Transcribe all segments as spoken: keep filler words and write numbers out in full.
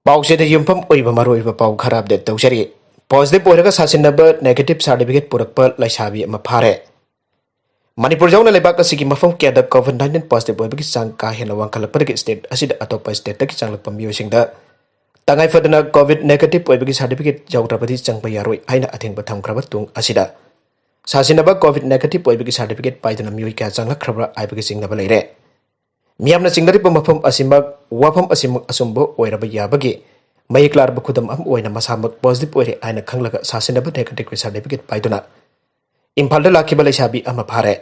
ꯄꯥꯎꯆꯦꯗ ꯌꯨꯝꯐꯝ ꯑꯣꯏꯕ ꯃꯔꯨꯑꯣꯏꯕ ꯄꯥꯎ ꯈꯔ ꯑꯞꯗꯦꯠ ꯇꯧꯖꯔꯤ꯫ ꯄꯣꯖꯤꯇꯤꯚ ꯑꯣꯏꯔꯒ ꯁꯥꯁꯤꯟꯅꯕ ꯅꯦꯒꯦꯇꯤꯚ ꯁꯥꯔꯇꯤꯐꯤꯀꯦꯠ ꯄꯨꯔꯛꯄ ꯂꯩꯁꯥꯕꯤ ꯑꯃ ꯐꯥꯔꯦ꯫ ꯃꯅꯤꯄꯨꯔ ꯌꯥꯎꯅ ꯂꯩꯕꯥꯛ ꯑꯁꯤꯒꯤ ꯃꯐꯝ ꯀꯌꯥꯗ ꯀꯣꯚꯤꯗ ꯅꯥꯏꯟꯇꯤꯟ ꯄꯣꯖꯤꯇꯤꯚ ꯑꯣꯏꯕꯒꯤ ꯆꯥꯡ ꯀꯥ ꯍꯦꯟꯅ ꯋꯥꯡꯈꯠꯂꯛꯄꯗꯒꯤ ꯁ꯭ꯇꯦꯠ ꯑꯁꯤꯗ ꯑꯇꯣꯞꯄ ꯁ꯭ꯇꯦꯠꯇꯒꯤ ꯆꯪꯂꯛꯄ ꯃꯤꯑꯣꯏꯁꯤꯡꯗ ꯇꯉꯥꯏ ꯐꯗꯅ ꯀꯣꯚꯤꯗ ꯅꯦꯒꯦꯇꯤꯚ ꯑꯣꯏꯕꯒꯤ ꯁꯥꯔꯇꯤꯐꯤꯀꯦꯠ ꯌꯥꯎꯗ꯭ꯔꯕꯗꯤ ꯆꯪꯕ ꯌꯥꯔꯣꯏ ꯍꯥꯏꯅ ꯑꯊꯤꯡꯕ ꯊꯝꯈ꯭ꯔꯕ ꯇꯨꯡ ꯑꯁꯤꯗ ꯁꯥꯁꯤꯟꯅꯕ ꯀꯣꯚꯤꯗ ꯅꯦꯒꯦꯇꯤꯚ ꯑꯣꯏꯕꯒꯤ ꯁꯥꯔꯇꯤꯐꯤꯀꯦꯠ ꯄꯥꯏꯗꯨꯅ ꯃꯤꯑꯣꯏ ꯀꯌꯥ ꯆꯪꯂꯛꯈ꯭ꯔꯕ꯭ꯔꯥ ꯍꯥꯏꯕꯒꯤ ꯆꯤꯡꯅꯕ ꯂꯩꯔꯦ꯫ ꯃꯤꯌꯥꯝꯅ ꯆꯤꯡꯅꯔꯤꯕ ꯃꯐꯝ ꯑꯁꯤꯃꯛ, ꯋꯥꯐꯝ ꯑꯁꯤꯃꯛ ꯑꯆꯨꯝꯕ ꯑꯣꯏꯔꯕ ꯌꯥꯕꯒꯤ ꯃꯌꯦꯛ ꯂꯥꯔꯕ ꯈꯨꯗꯝ ꯑꯃ ꯑꯣꯏꯅ ꯃꯁꯥꯃꯛ ꯄꯣꯖꯤꯇꯤꯚ ꯑꯣꯏꯔꯦ ꯍꯥꯏꯅ ꯈꯪꯂꯒ ꯁꯥꯁꯤꯟꯅꯕ ꯅꯦꯒꯦꯇꯤꯚꯀꯤ ꯁꯥꯔꯇꯤꯐꯤꯀꯦꯠ ꯄꯥꯏꯗꯨꯅ ꯏꯝꯐꯥꯜꯗ ꯂꯥꯛꯈꯤꯕ ꯂꯩꯁꯥꯕꯤ ꯑꯃ ꯐꯥꯔꯦ꯫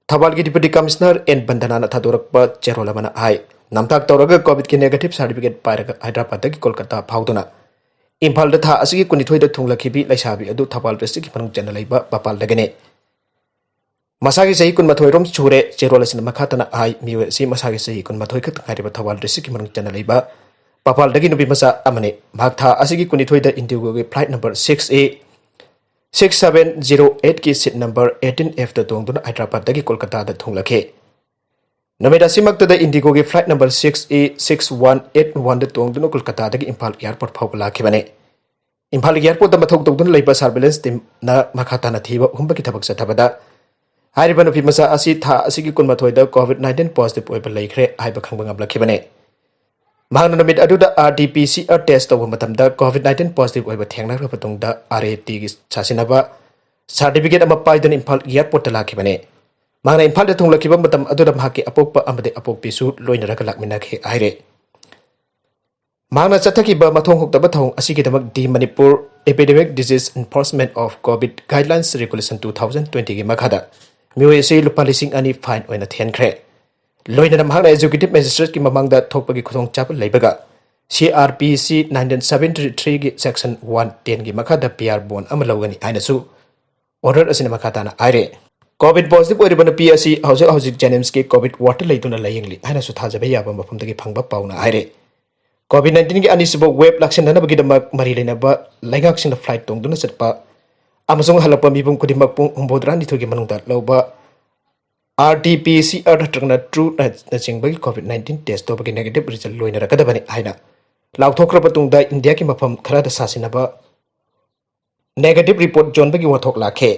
ꯊꯧꯕꯥꯜꯒꯤ ꯗꯤꯄꯨꯇꯤ ꯀꯃꯤꯁꯅꯔ ꯑꯦꯟ ꯕꯟꯗꯅꯥꯅ ꯊꯥꯗꯣꯔꯛꯄ ꯆꯦꯔꯣꯜ ꯑꯃꯅ ꯍꯥꯏ, ꯅꯝꯊꯥꯛ ꯇꯧꯔꯒ ꯀꯣꯚꯤꯗꯀꯤ ꯅꯦꯒꯦꯇꯤꯚ ꯁꯥꯔꯇꯤꯐꯤꯀꯦꯠ ꯄꯥꯏꯔꯒ ꯍꯥꯏꯗ꯭ꯔꯕꯥꯗꯇꯒꯤ ꯀꯣꯜꯀꯇꯥ ꯐꯥꯎꯗꯨꯅ ꯏꯝꯐꯥꯜꯗ ꯊꯥ ꯑꯁꯤꯒꯤ ꯀꯨꯟꯅꯤꯊꯣꯏꯗ ꯊꯨꯡꯂꯛꯈꯤꯕꯤ ꯂꯩꯁꯥꯕꯤ ꯑꯗꯨ ꯊꯧꯕꯥꯜ ꯗꯤꯁꯇ꯭ꯔꯤꯛꯀꯤ ꯃꯅꯨꯡ ꯆꯟꯅ ꯂꯩꯕ ꯄꯥꯄꯥꯜꯗꯒꯤꯅꯤ꯫ ꯃꯁꯥꯒꯤ ꯆꯍꯤ ꯀꯨꯟꯃꯥꯊꯣꯏ ꯔꯣꯝ ꯁꯨꯔꯦ꯫ ꯆꯦꯔꯣꯜ ꯑꯁꯤꯅ ꯃꯈꯥ ꯇꯥꯅ ꯍꯥꯏ, ꯃꯤꯑꯣꯏ ꯑꯁꯤ ꯃꯁꯥꯒꯤ ꯆꯍꯤ ꯀꯨꯟꯃꯥꯊꯣꯏ ꯈꯛꯇ ꯉꯥꯏꯔꯤꯕ ꯊꯧꯕꯥꯜ ꯗꯤꯁꯇ꯭ꯔꯤꯛꯀꯤ ꯃꯅꯨꯡ ꯆꯟꯅ ꯂꯩꯕ ꯄꯥꯄꯥꯜꯗꯒꯤ ꯅꯨꯄꯤ ꯃꯆꯥ ꯑꯃꯅꯤ꯫ ꯃꯍꯥꯛ ꯊꯥ ꯑꯁꯤꯒꯤ ꯀꯨꯟꯅꯤꯊꯣꯏꯗ ꯏꯟꯗꯤꯒꯣꯒꯤ ꯐ꯭ꯂꯥꯏꯠ ꯅꯝꯕꯔ ꯁꯤꯛꯁ ꯑꯦ ꯁꯤꯛꯁ ꯁꯚꯦꯟ ꯖꯤꯔꯣ ꯑꯩꯠꯀꯤ ꯁꯤꯠ ꯅꯝꯕꯔ ꯑꯩꯠꯇꯤꯟ ꯑꯦꯐꯇ ꯇꯣꯡꯗꯨꯅ ꯍꯥꯏꯗ꯭ꯔꯕꯥꯗꯇꯒꯤ ꯀꯣꯜꯀꯇꯥꯗ ꯊꯨꯡꯂꯛꯈꯤ꯫ ꯅꯨꯃꯤꯠ ꯑꯁꯤꯃꯛꯇꯗ ꯏꯟꯗꯤꯒꯣꯒꯤ ꯐ꯭ꯂꯥꯏꯠ ꯅꯝꯕꯔ ꯁꯤꯛꯁ ꯑꯦ ꯁꯤꯛꯁ ꯋꯥꯟ ꯑꯩꯠ ꯋꯥꯟꯗ ꯇꯣꯡꯗꯨꯅ ꯀꯣꯜꯀꯇꯥꯗꯒꯤ ꯏꯝꯐꯥꯜ ꯑꯦꯌꯔꯄꯣꯔꯠ ꯐꯥꯎꯕ ꯂꯥꯛꯈꯤꯕꯅꯤ꯫ ꯏꯝꯐꯥꯜ ꯑꯦꯌꯔꯄꯣꯔꯠꯇ ꯃꯊꯧ ꯇꯧꯗꯨꯅ ꯂꯩꯕ ꯁꯔꯚꯤꯂꯦꯟꯁ ꯇꯤꯝꯅ ꯃꯈꯥ ꯇꯥꯅ ꯊꯤꯕ ꯍꯨꯝꯕꯒꯤ ꯊꯕꯛ ꯆꯠꯊꯕꯗ ꯍꯥꯏꯔꯤꯕ ꯅꯨꯄꯤ ꯃꯆꯥ ꯑꯁꯤ ꯊꯥ ꯑꯁꯤꯒꯤ ꯀꯨꯟꯃꯥꯊꯣꯏꯗ ꯀꯣꯚꯤꯗ ꯅꯥꯏꯟꯇꯤꯟ ꯄꯣꯖꯤꯇꯤꯚ ꯑꯣꯏꯕ ꯂꯩꯈ꯭ꯔꯦ ꯍꯥꯏꯕ ꯈꯪꯕ ꯉꯝꯂꯛꯈꯤꯕꯅꯤ꯫ ꯃꯍꯥꯛꯅ ꯅꯨꯃꯤꯠ ꯑꯗꯨꯗ R T P C R test ꯇꯧꯕ ꯃꯇꯝꯗ ꯀꯣꯚꯤꯗ ꯅꯥꯏꯟꯇꯤꯟ ꯄꯣꯖꯤꯇꯤꯚ ꯑꯣꯏꯕ ꯊꯦꯡꯅꯈ꯭ꯔꯕ ꯃꯇꯨꯡꯗ ꯑꯥꯔ ꯑꯦ ꯇꯤꯒꯤ ꯁꯥꯁꯤꯟꯅꯕ ꯁꯥꯔꯇꯤꯐꯤꯀꯦꯠ ꯑꯃ ꯄꯥꯏꯗꯨꯅ ꯏꯝꯐꯥꯜ ꯑꯦꯌꯔꯄꯣꯔꯠꯇ ꯂꯥꯛꯈꯤꯕꯅꯤ꯫ ꯃꯍꯥꯛꯅ ꯏꯝꯐꯥꯜꯗ ꯊꯨꯡꯂꯛꯈꯤꯕ ꯃꯇꯝ ꯑꯗꯨꯗ ꯃꯍꯥꯛꯀꯤ ꯑꯄꯣꯛꯄ ꯑꯃꯗꯤ ꯑꯄꯣꯛꯄꯤꯁꯨ ꯂꯣꯏꯅꯔꯒ ꯂꯥꯛꯃꯤꯟꯅꯈꯤ ꯍꯥꯏꯔꯦ꯫ ꯃꯍꯥꯛꯅ ꯆꯠꯊꯈꯤꯕ ꯃꯊꯣꯡ ꯍꯨꯛꯇꯕ ꯊꯧꯑꯣꯡ ꯑꯁꯤꯒꯤꯗꯃꯛ The Manipur Epidemic Disease Enforcement of COVID Guidelines Regulation two thousand twenty ꯒꯤ ꯃꯈꯥꯗ ꯃꯤꯑꯣꯏ ꯑꯁꯤ ꯂꯨꯄꯥ ꯂꯤꯁꯤꯡ ꯑꯅꯤ ꯐꯥꯏꯟ ꯑꯣꯏꯅ ꯊꯤꯍꯟꯈ꯭ꯔꯦ꯫ ꯂꯣꯏꯅꯅ ꯃꯍꯥꯛꯅ ꯑꯦꯛꯖꯤꯀ꯭ꯌꯨꯇꯤꯚ ꯃꯦꯖꯤꯁꯇ꯭ꯔꯦꯠꯀꯤ ꯃꯃꯥꯡꯗ ꯊꯣꯛꯄꯒꯤ ꯈꯨꯗꯣꯡꯆꯥꯕ ꯂꯩꯕꯒ ꯁꯤ ꯑꯥꯔ ꯄꯤ ꯁꯤ ꯅꯥꯏꯟꯇꯤꯟ ꯁꯚꯦꯟꯇꯤ ꯊ꯭ꯔꯤꯒꯤ ꯁꯦꯛꯁꯟ ꯋꯥꯟ ꯇꯦꯟꯒꯤ ꯃꯈꯥꯗ ꯕꯤ ꯑꯥꯔ ꯕꯣꯟ ꯑꯃ ꯂꯧꯒꯅꯤ ꯍꯥꯏꯅꯁꯨ ꯑꯣꯔꯗꯔ ꯑꯁꯤꯅ ꯃꯈꯥ ꯇꯥꯅ ꯍꯥꯏꯔꯦ꯫ ꯀꯣꯚꯤꯗ ꯄꯣꯖꯤꯇꯤꯚ ꯑꯣꯏꯔꯤꯕ ꯅꯨꯄꯤ ꯑꯁꯤ ꯍꯧꯖꯤꯛ ꯍꯧꯖꯤꯛ ꯖꯦꯅꯤꯝꯁꯀꯤ ꯀꯣꯚꯤꯗ ꯋꯥꯔꯗꯇ ꯂꯩꯗꯨꯅ ꯂꯥꯌꯦꯡꯂꯤ ꯍꯥꯏꯅꯁꯨ ꯊꯥꯖꯕ ꯌꯥꯕ ꯃꯐꯝꯗꯒꯤ ꯐꯪꯕ ꯄꯥꯎꯅ ꯍꯥꯏꯔꯦ꯫ ꯀꯣꯚꯤꯗ ꯅꯥꯏꯟꯇꯤꯟꯒꯤ ꯑꯅꯤꯁꯨꯕ ꯋꯦꯕ ꯂꯥꯛꯁꯤꯟꯅꯅꯕꯒꯤꯗꯃꯛ ꯃꯔꯤ ꯂꯩꯅꯕ ꯂꯩꯉꯥꯛꯁꯤꯡꯅ ꯐ꯭ꯂꯥꯏꯠ ꯇꯣꯡꯗꯨꯅ ꯆꯠꯄ ꯑꯃꯁꯨꯡ ꯍꯜꯂꯛꯄ ꯃꯤꯄꯨꯝ ꯈꯨꯗꯤꯡꯃꯛ ꯄꯨꯡ ꯍꯨꯝꯐꯨꯇꯔꯥꯅꯤꯊꯣꯏꯒꯤ ꯃꯅꯨꯡꯗ ꯂꯧꯕ R T P C R ꯅꯠꯇ꯭ꯔꯒꯅ ꯇ꯭ꯔꯨ ꯅꯆꯤꯡꯕꯒꯤ ꯀꯣꯚꯤꯗ ꯅꯥꯏꯟꯇꯤꯟ ꯇꯦꯁ ꯇꯧꯕꯒꯤ ꯅꯦꯒꯦꯇꯤꯚ ꯔꯤꯖꯜ ꯂꯣꯏꯅꯔꯛꯀꯗꯕꯅꯤ ꯍꯥꯏꯅ ꯂꯥꯎꯊꯣꯛꯈ꯭ꯔꯕ ꯇꯨꯡꯗ ꯏꯟꯗꯤꯌꯥꯒꯤ ꯃꯐꯝ ꯈꯔꯗ ꯁꯥꯁꯤꯟꯅꯕ negative report ꯌꯣꯟꯕꯒꯤ ꯋꯥꯊꯣꯛ ꯂꯥꯛꯈꯤ꯫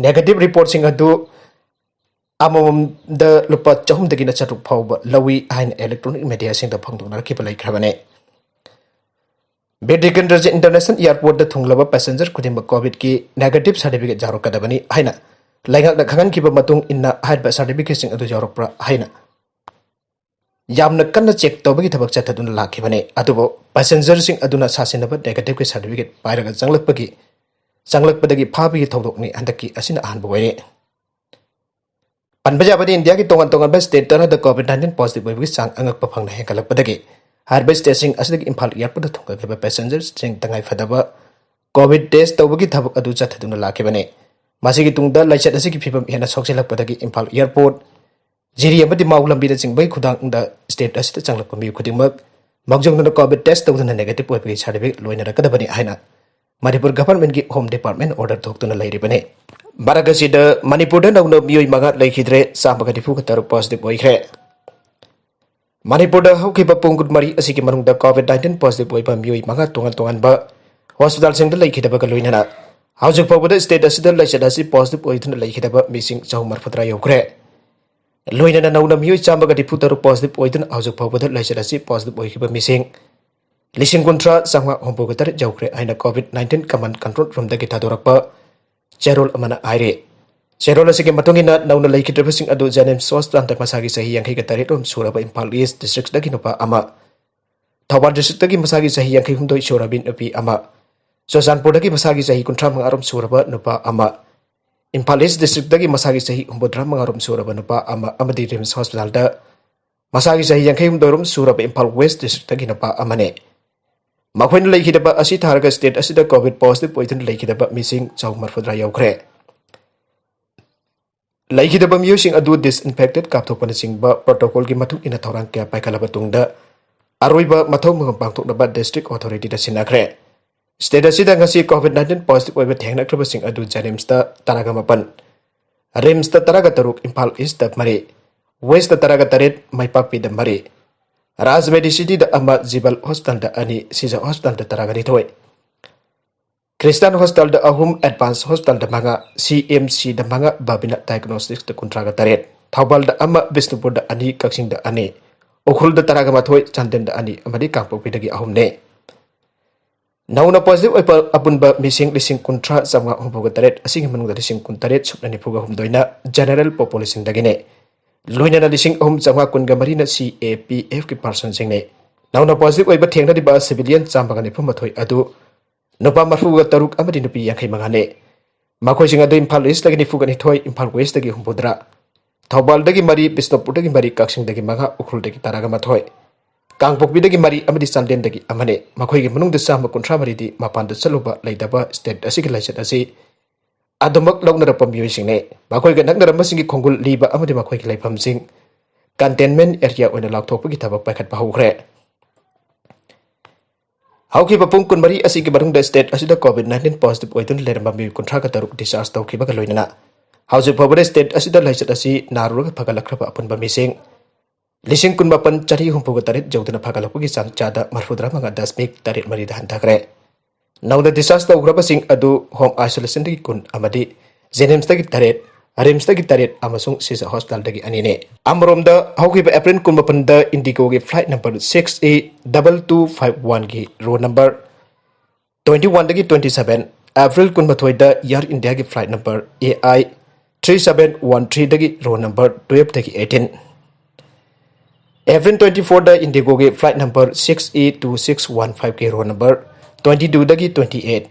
Negative reportꯁꯤꯡ ꯑꯗꯨ ꯑꯃꯃꯝꯗ ꯂꯨꯄꯥ ꯆꯍꯨꯝꯗꯒꯤꯅ ꯆꯥꯇ꯭ꯔꯨꯛ ꯐꯥꯎꯕ ꯂꯧꯏ ꯍꯥꯏꯅ electronic mediaꯁꯤꯡꯗ ꯐꯣꯡꯗꯣꯛꯅꯔꯛꯈꯤꯕ ꯂꯩꯈ꯭ꯔꯕꯅꯤ꯫ Bir Tikendrajit International Airportꯇ ꯊꯨꯡꯂꯕ passenger ꯈꯨꯗꯤꯡꯃꯛ COVIDꯀꯤ negative certificate ꯌꯥꯎꯔꯛꯀꯗꯕꯅꯤ ꯍꯥꯏꯅ ꯂꯩꯉꯥꯛꯅ ꯈꯪꯍꯟꯈꯤꯕ ꯃꯇꯨꯡ ꯏꯟꯅ ꯍꯥꯏꯔꯤꯕ certificateꯁꯤꯡ ꯑꯗꯨ ꯌꯥꯎꯔꯛꯄ꯭ꯔꯥ ꯍꯥꯏꯅ ꯌꯥꯝꯅ ꯀꯟꯅ check ꯇꯧꯕꯒꯤ ꯊꯕꯛ ꯆꯠꯊꯗꯨꯅ ꯂꯥꯛꯈꯤꯕꯅꯤ꯫ ꯑꯗꯨꯕꯨ passengerꯁꯤꯡ ꯑꯗꯨꯅ ꯁꯥꯁꯤꯟꯅꯕ negativeꯀꯤ certificate ꯄꯥꯏꯔꯒ ꯆꯪꯂꯛꯄꯒꯤ ꯆꯪꯂꯛꯄꯗꯒꯤ ꯐꯥꯕꯒꯤ ꯊꯧꯗꯣꯛꯅꯤ ꯍꯟꯗꯛꯀꯤ ꯑꯁꯤꯅ ꯑꯍꯥꯟꯕ ꯑꯣꯏꯔꯦ꯫ ꯄꯟꯕ ꯌꯥꯕꯗꯤ ꯏꯟꯗꯤꯌꯥꯒꯤ ꯇꯣꯉꯥꯟ ꯇꯣꯉꯥꯟꯕ state ꯇꯔꯥꯗ COVID nineteen positive ꯑꯣꯏꯕꯒꯤ ꯆꯥꯡ ꯑꯉꯛꯄ ꯐꯪꯅ ꯍꯦꯟꯒꯠꯂꯛꯄꯗꯒꯤ ꯍꯥꯏꯔꯤꯕ stateꯁꯤꯡ ꯑꯁꯤꯗꯒꯤ ꯏꯝꯐꯥꯜ airportꯇ ꯊꯨꯡꯒꯗꯕ passengerꯁꯤꯡ ꯇꯉꯥꯏ ꯐꯗꯕ COVID test ꯇꯧꯕꯒꯤ ꯊꯕꯛ ꯑꯗꯨ ꯆꯠꯊꯗꯨꯅ ꯂꯥꯛꯈꯤꯕꯅꯤ꯫ ꯃꯁꯤꯒꯤ ꯇꯨꯡꯗ ꯂꯥꯏꯆꯠ ꯑꯁꯤꯒꯤ ꯐꯤꯕꯝ ꯍꯦꯟꯅ ꯁꯣꯛꯆꯤꯜꯂꯛꯄꯗꯒꯤ ꯏꯝꯐꯥꯜ airport, ꯖꯤꯔꯤ ꯑꯃꯗꯤ ꯃꯥꯎ ꯂꯝꯕꯤꯅꯆꯤꯡꯕꯒꯤ ꯈꯨꯊꯥꯡꯗ state ꯑꯁꯤꯗ ꯆꯪꯂꯛꯄ ꯃꯤꯑꯣꯏ ꯈꯨꯗꯤꯡꯃꯛ ꯃꯥꯡꯖꯧꯅꯅ COVID test ꯇꯧꯗꯨꯅ negative ꯑꯣꯏꯕꯒꯤ certificate ꯂꯣꯏꯅꯔꯛꯀꯗꯕꯅꯤ ꯍꯥꯏꯅ ꯃꯅꯤꯄꯨꯔ governmentꯀꯤ Home Department order ꯊꯣꯛꯇꯨꯅ ꯂꯩꯔꯤꯕꯅꯤ꯫ ꯃꯔꯛ ꯑꯁꯤꯗ ꯃꯅꯤꯄꯨꯔꯗ ꯅꯧꯅ ꯃꯤꯑꯣꯏ ꯃꯉꯥ ꯂꯩꯈꯤꯗ꯭ꯔꯦ, ꯆꯥꯝꯃꯒ ꯅꯤꯐꯨꯒ ꯇꯔꯨꯛ positive ꯑꯣꯏꯈ꯭ꯔꯦ꯫ ꯃꯅꯤꯄꯨꯔꯗ ꯍꯧꯈꯤꯕ ꯄꯨꯡ ꯀꯨꯟꯃꯔꯤ ꯑꯁꯤꯒꯤ ꯃꯅꯨꯡꯗ COVID nineteen positive ꯑꯣꯏꯕ ꯃꯤꯑꯣꯏ ꯃꯉꯥ ꯇꯣꯉꯥꯟ ꯇꯣꯉꯥꯟꯕ hospitalꯁꯤꯡꯗ ꯂꯩꯈꯤꯗꯕꯒ ꯂꯣꯏꯅꯅ ꯍꯧꯖꯤꯛ ꯐꯥꯎꯕꯗ state ꯑꯁꯤꯗ ꯂꯥꯏꯆꯠ ꯑꯁꯤ positive ꯑꯣꯏꯗꯨꯅ ꯂꯩꯈꯤꯗꯕ ꯃꯤꯁꯤꯡ ꯆꯍꯨꯝ ꯃꯔꯤꯐꯨꯇꯔꯥ ꯌꯧꯈ꯭ꯔꯦ꯫ ꯂꯣꯏꯅꯅ ꯅꯧꯅ ꯃꯤꯑꯣꯏ ꯆꯥꯝꯃꯒ ꯅꯤꯐꯨ ꯇꯔꯨꯛ positive ꯑꯣꯏꯗꯨꯅ ꯍꯧꯖꯤꯛ ꯐꯥꯎꯕꯗ ꯂꯥꯏꯆꯠ ꯑꯁꯤ positive ꯑꯣꯏꯈꯤꯕ ꯃꯤꯁꯤꯡ ꯂꯤꯁꯤꯡ ꯀꯨꯟꯊ꯭ꯔꯥ ꯆꯥꯝꯃꯉꯥ ꯍꯨꯝꯐꯨꯒ ꯇꯔꯦꯠ ꯌꯧꯈ꯭ꯔꯦ ꯍꯥꯏꯅ COVID nineteen command control roomꯗꯒꯤ ꯊꯥꯗꯣꯔꯛꯄ ꯆꯦꯔꯣꯜ ꯑꯃꯅ ꯍꯥꯏꯔꯤ꯫ ꯆꯦꯔꯣꯜ ꯑꯁꯤꯒꯤ ꯃꯇꯨꯡ ꯏꯟꯅ ꯅꯧꯅ ꯂꯩꯈꯤꯗ꯭ꯔꯕꯁꯤꯡ ꯑꯗꯨ JNIMS hospitalꯗ ꯃꯁꯥꯒꯤ ꯆꯍꯤ ꯌꯥꯡꯈꯩꯒ ꯇꯔꯦꯠ ꯔꯣꯝ ꯁꯨꯔꯕ ꯏꯝꯐꯥꯜ East districtꯗꯒꯤ ꯅꯨꯄꯥ ꯑꯃ, ꯊꯧꯕꯥꯜ districtꯗꯒꯤ ꯃꯁꯥꯒꯤ ꯆꯍꯤ ꯌꯥꯡꯈꯩ ꯍꯨꯝꯗꯣꯏ ꯁꯨꯔꯕꯤ ꯅꯨꯄꯤ ꯑꯃ, ꯆꯨꯔꯆꯥꯟꯄꯨꯔꯗꯒꯤ ꯃꯁꯥꯒꯤ ꯆꯍꯤ ꯀꯨꯟꯊ꯭ꯔꯥ ꯃꯉꯥ ꯔꯣꯝ ꯁꯨꯔꯕ ꯅꯨꯄꯥ ꯑꯃ, ꯏꯝꯐꯥꯜ East districtꯗꯒꯤ ꯃꯁꯥꯒꯤ ꯆꯍꯤ ꯍꯨꯝꯐꯨꯇꯔꯥ ꯃꯉꯥ ꯔꯣꯝ ꯁꯨꯔꯕ ꯅꯨꯄꯥ ꯑꯃ ꯑꯃꯗꯤ RIMS hospitalꯗ ꯃꯁꯥꯒꯤ ꯆꯍꯤ ꯌꯥꯡꯈꯩ ꯍꯨꯝꯗꯣꯏ ꯔꯣꯝ ꯁꯨꯔꯕ ꯏꯝꯐꯥꯜ West districtꯇꯒꯤ ꯅꯨꯄꯥ ꯑꯃꯅꯤ꯫ ꯃꯈꯣꯏꯅ ꯂꯩꯈꯤꯗꯕ ꯑꯁꯤ ꯊꯥꯔꯒ state ꯑꯁꯤꯗ COVID positive ꯑꯣꯏꯗꯨꯅ ꯂꯩꯈꯤꯗꯕ ꯃꯤꯁꯤꯡ ꯆꯍꯨꯝ ꯃꯔꯤꯐꯨꯇꯔꯥ ꯌꯧꯈ꯭ꯔꯦ꯫ ꯂꯩꯈꯤꯗꯕ ꯃꯤꯑꯣꯏꯁꯤꯡ ꯑꯗꯨ disinfectant ꯀꯥꯞꯊꯣꯛꯄꯅꯆꯤꯡꯕ protocolꯒꯤ ꯃꯇꯨꯡ ꯏꯟꯅ ꯊꯧꯔꯥꯡ ꯀꯌꯥ ꯄꯥꯏꯈꯠꯂꯕ ꯇꯨꯡꯗ ꯑꯔꯣꯏꯕ ꯃꯊꯧ ꯃꯉꯝ ꯄꯥꯡꯊꯣꯛꯅꯕ district authorityꯗ ꯁꯤꯟꯅꯈ꯭ꯔꯦ꯫ State ꯑꯁꯤꯗ ꯉꯁꯤ COVID nineteen positive ꯑꯣꯏꯕ ꯊꯦꯡꯅꯈ꯭ꯔꯕꯁꯤꯡ ꯑꯗꯨ JNIMSꯇ ꯇꯔꯥꯒ ꯃꯥꯄꯟ, RIMSꯇ ꯇꯔꯥꯒ ꯇꯔꯨꯛ, ꯏꯝꯐꯥꯜ Eastꯇ ꯃꯔꯤ, Westꯇ ꯇꯔꯥꯒ ꯇꯔꯦꯠ, ꯃꯥꯏꯄꯥꯛꯄꯤꯗ ꯃꯔꯤ, ꯔꯥꯖ ꯃꯦꯗꯤꯁꯤꯇꯤꯗ ꯑꯃ, ꯖꯤꯕꯜ ꯍꯣꯁꯄꯤꯇꯥꯜꯗ ꯑꯅꯤ, ꯁꯤꯖ ꯍꯣꯁꯄꯤꯇꯥꯜꯗ ꯇꯔꯥꯒ ꯅꯤꯊꯣꯏ, ꯈ꯭ꯔꯤꯁꯇꯥꯟ ꯍꯣꯁꯄꯤꯇꯥꯜꯗ ꯑꯍꯨꯝ, ꯑꯦꯗꯚꯥꯟꯁ ꯍꯣꯁꯄꯤꯇꯥꯜꯗ ꯃꯉꯥ, ꯁꯤ ꯑꯦꯝ ꯁꯤꯗ ꯃꯉꯥ, ꯕꯥꯕꯤꯅꯥ ꯗꯥꯏꯒꯅꯣꯁꯇꯤꯛꯁꯇ ꯀꯨꯟꯊ꯭ꯔꯥꯒ ꯇꯔꯦꯠ, ꯊꯧꯕꯥꯜꯗ ꯑꯃ, ꯕꯤꯁꯅꯨꯄꯨꯔꯗ ꯑꯅꯤ, ꯀꯛꯆꯤꯡꯗ ꯑꯅꯤ, ꯎꯈ꯭ꯔꯨꯜꯗ ꯇꯔꯥꯒ ꯃꯥꯊꯣꯏ, ꯆꯥꯟꯗꯦꯜꯗ ꯑꯅꯤ ꯑꯃꯗꯤ ꯀꯥꯡꯄꯣꯛꯄꯤꯗꯒꯤ ꯑꯍꯨꯝꯅꯤ꯫ ꯅꯧꯅ ꯄꯣꯖꯤꯇꯤꯚ ꯑꯣꯏꯕ ꯑꯄꯨꯟꯕ ꯃꯤꯁꯤꯡ ꯂꯤꯁꯤꯡ ꯀꯨꯟꯊ꯭ꯔꯥ ꯆꯥꯝꯃꯉꯥ ꯍꯨꯝꯐꯨꯒ ꯇꯔꯦꯠ, ꯑꯁꯤꯒꯤ ꯃꯅꯨꯡꯗ ꯂꯤꯁꯤꯡ ꯀꯨꯟꯇꯔꯦꯠ ꯁꯨꯞꯅ ꯅꯤꯐꯨꯒ ꯍꯨꯝꯗꯣꯏꯅ ꯖꯦꯅꯦꯔꯦꯜ ꯄꯣꯄꯨꯂꯦꯁꯟꯗꯒꯤꯅꯤ꯫ ꯂꯣꯏꯅꯅ ꯂꯤꯁꯤꯡ ꯑꯍꯨꯝ ꯆꯥꯝꯃꯉꯥ ꯀꯨꯟꯒ ꯃꯔꯤꯅ ꯁꯤ ꯑꯦ ꯄꯤ ꯑꯦꯐꯀꯤ ꯄꯥꯔꯁꯟꯁꯤꯡꯅꯤ꯫ ꯅꯧꯅ ꯄꯣꯖꯤꯇꯤꯚ ꯑꯣꯏꯕ ꯊꯦꯡꯅꯔꯤꯕ ꯁꯤꯚꯤꯂꯤꯌꯟ ꯆꯥꯝꯃꯒ ꯅꯤꯐꯨ ꯃꯥꯊꯣꯏ ꯑꯗꯨ ꯅꯨꯄꯥ ꯃꯔꯤꯐꯨꯒ ꯇꯔꯨꯛ ꯑꯃꯗꯤ ꯅꯨꯄꯤ ꯌꯥꯡꯈꯩ ꯃꯉꯥꯅꯤ꯫ ꯃꯈꯣꯏꯁꯤꯡ ꯑꯗꯨ ꯏꯝꯐꯥꯜ ꯏꯁꯇꯒꯤ ꯅꯤꯐꯨꯒ ꯅꯤꯊꯣꯏ, ꯏꯝꯐꯥꯜ ꯋꯦꯁꯇꯒꯤ ꯍꯨꯝꯐꯨꯇꯔꯥ, ꯊꯧꯕꯥꯜꯗꯒꯤ ꯃꯔꯤ, ꯕꯤꯁꯅꯨꯄꯨꯔꯗꯒꯤ ꯃꯔꯤ, ꯀꯛꯆꯤꯡꯗꯒꯤ ꯃꯉꯥ, ꯎꯈ꯭ꯔꯨꯜꯗꯒꯤ ꯇꯔꯥꯒ ꯃꯥꯊꯣꯏ, ꯀꯥꯡꯄꯣꯛꯄꯤꯗꯒꯤ ꯃꯔꯤ ꯑꯃꯗꯤ ꯆꯥꯟꯗꯦꯜꯗꯒꯤ ꯑꯃꯅꯤ꯫ ꯃꯈꯣꯏꯒꯤ ꯃꯅꯨꯡꯗ ꯆꯥꯝꯃ ꯀꯨꯟꯊ꯭ꯔꯥ ꯃꯔꯤꯗꯤ ꯃꯄꯥꯟꯗ ꯆꯠꯂꯨꯕ ꯂꯩꯇꯕ ꯁ꯭ꯇꯦꯠ ꯑꯁꯤꯒꯤ ꯂꯥꯏꯆꯠ ꯑꯁꯤ ꯑꯗꯨꯃꯛ ꯂꯧꯅꯔꯛꯄ ꯃꯤꯑꯣꯏꯁꯤꯡꯅꯤ꯫ ꯃꯈꯣꯏꯒ ꯅꯛꯅꯔꯝꯕꯁꯤꯡꯒꯤ ꯈꯣꯡꯒꯨꯜ ꯂꯤꯕ ꯑꯃꯗꯤ ꯃꯈꯣꯏꯒꯤ ꯂꯩꯐꯝꯁꯤꯡ ꯀꯟꯇꯦꯟꯃꯦꯟ ꯑꯦꯔꯤꯌꯥ ꯑꯣꯏꯅ ꯂꯥꯎꯊꯣꯛꯄꯒꯤ ꯊꯕꯛ ꯄꯥꯏꯈꯠꯄ ꯍꯧꯈ꯭ꯔꯦ꯫ ꯍꯧꯈꯤꯕ ꯄꯨꯡ ꯀꯨꯟꯃꯔꯤ ꯑꯁꯤꯒꯤ ꯃꯅꯨꯡꯗ ꯁ꯭ꯇꯦꯠ ꯑꯁꯤꯗ ꯀꯣꯚꯤꯗ ꯅꯥꯏꯟꯇꯤꯟ ꯄꯣꯖꯤꯇꯤꯚ ꯑꯣꯏꯗꯨꯅ ꯂꯩꯔꯝꯕ ꯃꯤꯑꯣꯏ ꯀꯨꯟꯊ꯭ꯔꯥꯒ ꯇꯔꯨꯛ ꯗꯤꯁꯆꯥꯔꯖ ꯇꯧꯈꯤꯕꯒ ꯂꯣꯏꯅꯅ ꯍꯧꯖꯤꯛ ꯐꯥꯎꯕꯗ ꯁ꯭ꯇꯦꯠ ꯑꯁꯤꯗ ꯂꯥꯏꯆꯠ ꯑꯁꯤ ꯅꯥꯔꯨꯔꯒ ꯐꯒꯠꯂꯛꯈ꯭ꯔꯕ ꯑꯄꯨꯟꯕ ꯃꯤꯁꯤꯡ ꯂꯤꯁꯤꯡ ꯀꯨꯟꯃꯥꯄꯟ ꯆꯅꯤ ꯍꯨꯝꯐꯨꯒ ꯇꯔꯦꯠ ꯌꯧꯗꯨꯅ ꯐꯒꯠꯂꯛꯄꯒꯤ ꯆꯥꯡ ꯆꯥꯗ ꯃꯔꯤꯐꯨꯇꯔꯥ ꯃꯉꯥ ꯗꯁꯃꯤꯛ ꯇꯔꯦꯠ ꯃꯔꯤꯗ ꯍꯟꯊꯈ꯭ꯔꯦ꯫ ꯅꯧꯅ ꯗꯤꯁꯆꯥꯔꯖ ꯇꯧꯈ꯭ꯔꯕꯁꯤꯡ ꯑꯗꯨ ꯍꯣꯝ ꯑꯥꯏꯁꯣꯂꯦꯁꯟꯗꯒꯤ ꯀꯨꯟ ꯑꯃꯗꯤ ꯖꯦꯅꯤꯝꯁꯇꯒꯤ ꯇꯔꯦꯠ, ꯔꯤꯝꯁꯇꯒꯤ ꯇꯔꯦꯠ ꯑꯃꯁꯨꯡ ꯁꯤꯖ ꯍꯣꯁꯄꯤꯇꯥꯜꯗꯒꯤ ꯑꯅꯤꯅꯤ꯫ ꯑꯃꯔꯣꯝꯗ, ꯍꯧꯈꯤꯕ ꯑꯦꯄ꯭ꯔꯤꯜ ꯀꯨꯟꯃꯥꯄꯟꯗ ꯏꯟꯗꯤꯒꯣꯒꯤ flight number six A double two five ꯋꯥꯟꯒꯤ ꯔꯣꯜ ꯅꯝꯕꯔ ꯇ꯭ꯋꯦꯟꯇꯤ ꯋꯥꯟꯗꯒꯤ ꯇ꯭ꯋꯦꯟꯇꯤ ꯁꯚꯦꯟ, ꯑꯦꯄ꯭ꯔꯤꯜ ꯀꯨꯟꯃꯥꯊꯣꯏꯗ ꯑꯦꯌꯔ ꯏꯟꯗꯤꯌꯥꯒꯤ flight number A I three seven one ꯊ꯭ꯔꯤꯗꯒꯤ ꯔꯣꯜ ꯅꯝꯕꯔ ꯇꯨꯌꯦꯜꯐꯇꯒꯤ ꯑꯩꯠꯇꯤꯟ, ꯑꯦꯄ꯭ꯔꯤꯜ ꯇ꯭ꯋꯦꯟꯇꯤ ꯐꯣꯔꯗ ꯏꯟꯗꯤꯒꯣꯒꯤ flight number six A two six one ꯐꯥꯏꯚꯀꯤ roll number twenty ꯇꯨꯗꯒꯤ twenty eight,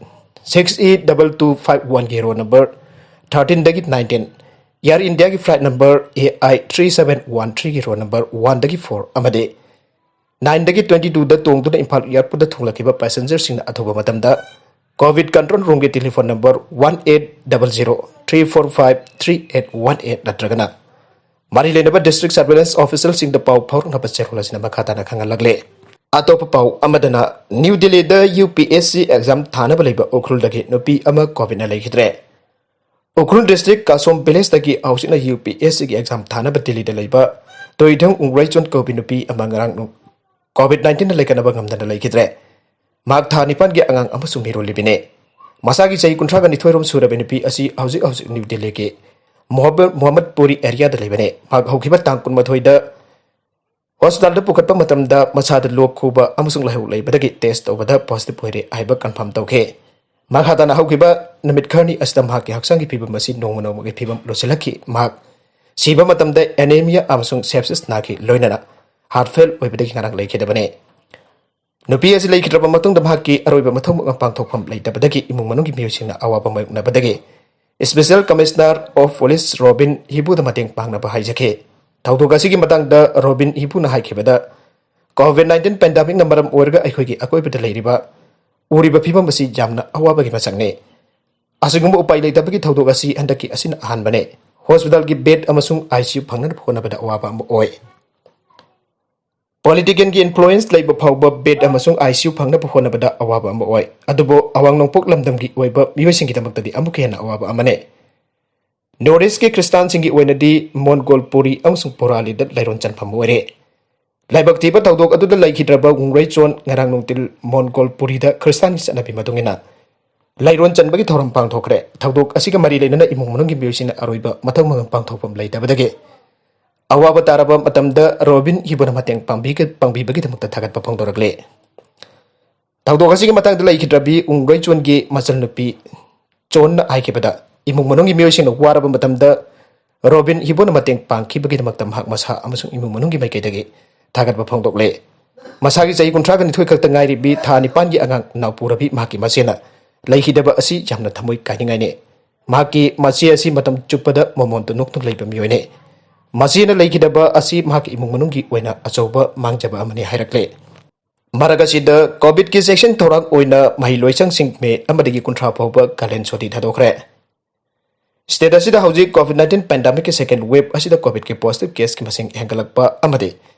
six A double two five ꯋꯥꯟꯒꯤ roll number ꯊꯥꯔꯇꯤꯟꯗꯒꯤ nineteen, air ꯏꯟꯗꯤꯌꯥꯒꯤ flight number A I three seven one ꯊ꯭ꯔꯤꯒꯤ roll number ꯋꯥꯟꯗꯒꯤ four ꯑꯃꯗꯤ ꯅꯥꯏꯟꯗꯒꯤ twenty ꯇꯨꯗ ꯇꯣꯡꯗꯨꯅ ꯏꯝꯐꯥꯜ ꯑꯦꯌꯔꯄꯣꯔꯠꯇ ꯊꯨꯡꯂꯛꯈꯤꯕ ꯄꯦꯁꯦꯟꯖꯔꯁꯤꯡꯅ ꯑꯊꯨꯕ ꯃꯇꯝꯗ ꯀꯣꯚꯤꯗ ꯀꯟꯇ꯭ꯔꯣꯜ ꯔꯨꯝꯒꯤ telephone number one eight double zero three four five three eight one eight ꯅꯠꯇ꯭ꯔꯒꯅ ꯃꯔꯤ ꯂꯩꯅꯕ ꯗꯤꯁꯇ꯭ꯔꯤꯛ ꯁꯔꯚꯤꯂꯦꯟꯁ ꯑꯣꯐꯤꯁꯔꯁꯤꯡꯗ ꯄꯥꯎ ꯐꯥꯎꯔꯛꯅꯕ ꯆꯦꯔꯣꯜ ꯑꯁꯤꯅ ꯃꯈꯥ ꯇꯥꯅ ꯈꯪꯍꯜꯂꯛꯂꯤ꯫ ꯑꯇꯣꯞꯄ ꯄꯥꯎ ꯑꯃꯗꯅ, ꯅ꯭ꯌꯨ ꯗꯤꯜꯂꯤꯗ U P S C exam ꯊꯥꯅꯕ ꯂꯩꯕ ꯎꯈ꯭ꯔꯨꯜꯗꯒꯤ ꯅꯨꯄꯤ ꯑꯃ ꯀꯣꯚꯤꯗꯅ ꯂꯩꯈꯤꯗ꯭ꯔꯦ꯫ ꯎꯈ꯭ꯔꯨꯜ ꯗꯤꯁꯇ꯭ꯔꯤꯛ ꯀꯥꯁꯣꯝ ꯚꯤꯂꯦꯖꯇꯒꯤ ꯍꯧꯖꯤꯛꯅ ꯌꯨ ꯄꯤ ꯑꯦꯁ ꯁꯤꯒꯤ ꯑꯦꯛꯖꯥꯝ ꯊꯥꯅꯕ ꯗꯤꯜꯂꯤꯗ ꯂꯩꯕ ꯇꯣꯏꯊꯪ ꯎꯡꯔꯩꯆꯣꯟ ꯀꯧꯕꯤ ꯅꯨꯄꯤ ꯑꯃ ꯉꯔꯥꯡ ꯀꯣꯚꯤꯗ ꯅꯥꯏꯟꯇꯤꯟꯅ ꯂꯩꯈꯠꯅꯕ ꯉꯝꯗꯅ ꯂꯩꯈꯤꯗ꯭ꯔꯦ꯫ ꯃꯍꯥꯛ ꯊꯥ ꯅꯤꯄꯥꯟꯒꯤ ꯑꯉꯥꯡ ꯑꯃꯁꯨꯡ ꯃꯤꯔꯣꯜꯂꯤꯕꯤꯅꯤ꯫ ꯃꯁꯥꯒꯤ ꯆꯍꯤ ꯀꯨꯟꯊ꯭ꯔꯥꯒ ꯅꯤꯊꯣꯏꯔꯣꯝ ꯁꯨꯔꯕ ꯅꯨꯄꯤ ꯑꯁꯤ ꯍꯧꯖꯤꯛ ꯍꯧꯖꯤꯛ ꯅ꯭ꯌꯨ ꯗꯤꯜꯂꯤꯒꯤ ꯃꯣꯍꯝꯃꯗ- ꯃꯣꯍꯝꯃꯗꯄꯨꯔꯤ ꯑꯦꯔꯤꯌꯥꯗ ꯂꯩꯕꯅꯤ꯫ ꯃꯍꯥꯛ ꯍꯧꯈꯤꯕ ꯇꯥꯡ ꯀꯨꯟꯃꯥꯊꯣꯏꯗ ꯍꯣꯁꯄꯤꯇꯥꯜꯗ ꯄꯨꯈꯠꯄ ꯃꯇꯝꯗ ꯃꯁꯥꯗ ꯂꯣꯛ ꯈꯨꯕ ꯑꯃꯁꯨꯡ ꯂꯥꯏꯍꯧ ꯂꯩꯕꯗꯒꯤ ꯇꯦꯁ ꯇꯧꯕꯗ ꯄꯣꯖꯤꯇꯤꯚ ꯑꯣꯏꯔꯦ ꯍꯥꯏꯕ ꯀꯟꯐꯥꯔꯝ ꯇꯧꯈꯤ꯫ ꯃꯈꯥ ꯇꯥꯅ ꯍꯧꯈꯤꯕ ꯅꯨꯃꯤꯠ ꯈꯔꯅꯤ ꯑꯁꯤꯗ ꯃꯍꯥꯛꯀꯤ ꯍꯛꯆꯥꯡꯒꯤ ꯐꯤꯕꯝ ꯑꯁꯤ ꯅꯣꯡꯃ ꯅꯣꯡꯃꯒꯤ ꯐꯤꯕꯝ ꯂꯨꯁꯤꯜꯂꯛꯈꯤ꯫ ꯃꯍꯥꯛ ꯁꯤꯕ ꯃꯇꯝꯗ ꯑꯦꯅꯦꯃꯤꯌꯥ ꯑꯃꯁꯨꯡ ꯁꯦꯞꯁꯤꯁ ꯅꯥꯈꯤ, ꯂꯣꯏꯅꯅ ꯍꯥꯔꯠ ꯐꯦꯜ ꯑꯣꯏꯕꯗꯒꯤ ꯉꯔꯥꯡ ꯂꯩꯈꯤꯗꯕꯅꯤ꯫ ꯅꯨꯄꯤ ꯑꯁꯤ ꯂꯩꯈꯤꯗ꯭ꯔꯕ ꯃꯇꯨꯡꯗ ꯃꯍꯥꯛꯀꯤ ꯑꯔꯣꯏꯕ ꯃꯊꯧ ꯃꯉꯝ ꯄꯥꯡꯊꯣꯛꯐꯝ ꯂꯩꯇꯕꯗꯒꯤ ꯏꯃꯨꯡ ꯃꯅꯨꯡꯒꯤ ꯃꯤꯑꯣꯏꯁꯤꯡꯅ ꯑꯋꯥꯕ ꯃꯥꯌꯣꯛꯅꯕꯗꯒꯤ Special Commissioner of Police Robin ꯍꯤꯕꯨꯗ ꯃꯇꯦꯡ ꯄꯥꯡꯅꯕ ꯍꯥꯏꯖꯈꯤ꯫ ꯊꯧꯗꯣꯛ ꯑꯁꯤꯒꯤ ꯃꯇꯥꯡꯗ ꯔꯣꯕꯤꯟ ꯍꯤꯕꯨꯅ ꯍꯥꯏꯈꯤꯕꯗ, "ꯀꯣꯚꯤꯗ ꯅꯥꯏꯟꯇꯤꯟ ꯄꯦꯟꯗꯦꯃꯤꯛꯅ ꯃꯔꯝ ꯑꯣꯏꯔꯒ ꯑꯩꯈꯣꯏꯒꯤ ꯑꯀꯣꯏꯕꯗ ꯂꯩꯔꯤꯕ ꯎꯔꯤꯕ ꯐꯤꯕꯝ ꯑꯁꯤ ꯌꯥꯝꯅ ꯑꯋꯥꯕꯒꯤ ꯃꯁꯛꯅꯤ꯫ ꯑꯁꯤꯒꯨꯝꯕ ꯎꯄꯥꯏ ꯂꯩꯇꯕꯒꯤ ꯊꯧꯗꯣꯛ ꯑꯁꯤ ꯍꯟꯗꯛꯀꯤ ꯑꯁꯤꯅ ꯑꯍꯥꯟꯕꯅꯤ꯫ ꯍꯣꯁꯄꯤꯇꯥꯜꯒꯤ ꯕꯦꯗ ꯑꯃꯁꯨꯡ ꯑꯥꯏ ꯁꯤ ꯌꯨ ꯐꯪꯅꯅꯕ ꯍꯣꯠꯅꯕꯗ ꯑꯋꯥꯕ ꯑꯃ ꯑꯣꯏ꯫ ꯄꯣꯂꯤꯇꯤꯀꯦꯜꯒꯤ ꯏꯟꯐ꯭ꯂꯨꯑꯦꯟꯁ ꯂꯩꯕ ꯐꯥꯎꯕ ꯕꯦꯗ ꯑꯃꯁꯨꯡ ꯑꯥꯏ ꯁꯤ ꯌꯨ ꯐꯪꯅꯕ ꯍꯣꯠꯅꯕꯗ ꯑꯋꯥꯕ ꯑꯃ ꯑꯣꯏ, ꯑꯗꯨꯕꯨ ꯑꯋꯥꯡ ꯅꯣꯡꯄꯣꯛ ꯂꯝꯗꯝꯒꯤ ꯑꯣꯏꯕ ꯃꯤꯑꯣꯏꯁꯤꯡꯒꯤꯗꯃꯛꯇꯗꯤ ꯑꯃꯨꯛꯀ ꯍꯦꯟꯅ ꯑꯋꯥꯕ ꯑꯃꯅꯤ꯫ ꯅꯣꯔꯠ ꯏꯁ꯭ꯠꯀꯤ ꯈ꯭ꯔꯤꯁꯇꯥꯟꯁꯤꯡꯒꯤ ꯑꯣꯏꯅꯗꯤ ꯃꯣꯟꯒꯣꯜ ꯄꯨꯔꯤ ꯑꯃꯁꯨꯡ ꯄꯣꯔꯥꯂꯤꯗ ꯂꯩꯔꯣꯟ ꯆꯟꯐꯝ ꯑꯣꯏꯔꯦ꯫ ꯂꯥꯏꯕꯛ ꯊꯤꯕ ꯊꯧꯗꯣꯛ ꯑꯗꯨꯗ ꯂꯩꯈꯤꯗ꯭ꯔꯕ ꯋꯨꯡꯔꯩꯆꯣꯟ ꯉꯔꯥꯡ ꯅꯨꯡꯊꯤꯜ ꯃꯣꯟꯒꯣꯜ ꯄꯨꯔꯤꯗ ꯈ꯭ꯔꯤꯁꯇꯥꯟꯒꯤ ꯆꯠꯅꯕꯤ ꯃꯇꯨꯡ ꯏꯟꯅ ꯂꯩꯔꯣꯟ ꯆꯟꯕꯒꯤ ꯊꯧꯔꯝ ꯄꯥꯡꯊꯣꯛꯈ꯭ꯔꯦ꯫ ꯊꯧꯗꯣꯛ ꯑꯁꯤꯒ ꯃꯔꯤ ꯂꯩꯅꯅ ꯏꯃꯨꯡ ꯃꯅꯨꯡꯒꯤ ꯃꯤꯑꯣꯏꯁꯤꯡꯅ ꯑꯔꯣꯏꯕ ꯃꯊꯧ ꯃꯉꯝ ꯄꯥꯡꯊꯣꯛꯐꯝ ꯂꯩꯇꯕꯗꯒꯤ ꯑꯋꯥꯕ ꯇꯥꯔꯕ ꯃꯇꯝꯗ ꯔꯣꯕꯤꯟ ꯍꯤꯕꯨꯅ ꯃꯇꯦꯡ ꯄꯥꯡꯕꯤꯒ-, ꯄꯥꯡꯕꯤꯕꯒꯤꯗꯃꯛꯇ ꯊꯥꯒꯠꯄ ꯐꯣꯡꯗꯣꯔꯛꯂꯦ꯫ ꯊꯧꯗꯣꯛ ꯑꯁꯤꯒꯤ ꯃꯇꯥꯡꯗ ꯂꯩꯈꯤꯗ꯭ꯔꯕꯤ ꯎꯡꯒꯩꯆꯣꯟꯒꯤ ꯃꯆꯜꯅꯨꯄꯤ ꯆꯣꯟꯅ ꯍꯥꯏꯈꯤꯕꯗ, ꯏꯃꯨꯡ ꯃꯅꯨꯡꯒꯤ ꯃꯤꯑꯣꯏꯁꯤꯡꯅ ꯋꯥꯔꯕ ꯃꯇꯝꯗ ꯔꯣꯕꯤꯟ ꯍꯤꯕꯨꯅ ꯃꯇꯦꯡ ꯄꯥꯡꯈꯤꯕꯒꯤꯗꯃꯛꯇ ꯃꯍꯥꯛ ꯃꯁꯥ ꯑꯃꯁꯨꯡ ꯏꯃꯨꯡ ꯃꯅꯨꯡꯒꯤ ꯃꯥꯏꯀꯩꯗꯒꯤ ꯊꯥꯒꯠꯄ ꯐꯣꯡꯗꯣꯛꯂꯦ꯫ ꯃꯁꯥꯒꯤ ꯆꯍꯤ ꯀꯨꯟꯊ꯭ꯔꯥꯒ ꯅꯤꯊꯣꯏ ꯈꯛꯇ ꯉꯥꯏꯔꯤꯕꯤ ꯊꯥ ꯅꯤꯄꯥꯟꯒꯤ ꯑꯉꯥꯡ ꯅꯥꯎꯄꯨꯔꯕꯤ ꯃꯍꯥꯛꯀꯤ ꯃꯆꯦꯅ ꯂꯩꯈꯤꯗꯕ ꯑꯁꯤ ꯌꯥꯝꯅ ꯊꯃꯣꯏ ꯀꯥꯏꯅꯤꯡꯉꯥꯏꯅꯤ꯫ ꯃꯍꯥꯛꯀꯤ ꯃꯆꯦ ꯑꯁꯤ ꯃꯇꯝ ꯆꯨꯞꯄꯗ ꯃꯃꯣꯟꯗ ꯅꯣꯛꯇꯨꯅ ꯂꯩꯕ ꯃꯤꯑꯣꯏꯅꯤ꯫ ꯃꯆꯦꯅ ꯂꯩꯈꯤꯗꯕ ꯑꯁꯤ ꯃꯍꯥꯛꯀꯤ ꯏꯃꯨꯡ ꯃꯅꯨꯡꯒꯤ ꯑꯣꯏꯅ ꯑꯆꯧꯕ ꯃꯥꯡꯖꯕ ꯑꯃꯅꯤ ꯍꯥꯏꯔꯛꯂꯦ꯫ ꯃꯔꯛ ꯑꯁꯤꯗ ꯀꯣꯚꯤꯗꯀꯤ ꯆꯦꯛꯁꯤꯟ ꯊꯧꯔꯥꯡ ꯑꯣꯏꯅ ꯃꯍꯩꯂꯣꯏꯁꯪꯁꯤꯡ ꯃꯦ ꯑꯃꯗꯒꯤ ꯀꯨꯟꯊ꯭ꯔꯥ ꯐꯥꯎꯕ ꯀꯥꯂꯦꯟ ꯁꯨꯇꯤ ꯊꯥꯗꯣꯛꯈ꯭ꯔꯦ꯫ ꯁ꯭ꯇꯦꯠ ꯑꯁꯤꯗ ꯍꯧꯖꯤꯛ ꯀꯣꯚꯤꯗ ꯅꯥꯏꯟꯇꯤꯟ ꯄꯦꯟꯗꯦꯃꯤꯛꯀꯤ ꯁꯦꯀꯦꯟ ꯋꯦꯕ ꯑꯁꯤꯗ ꯀꯣꯚꯤꯗꯀꯤ ꯄꯣꯖꯤꯇꯤꯚ ꯀꯦꯁꯀꯤ ꯃꯁꯤꯡ ꯍꯦꯟꯒꯠꯂꯛꯄ ꯑꯃꯗꯤ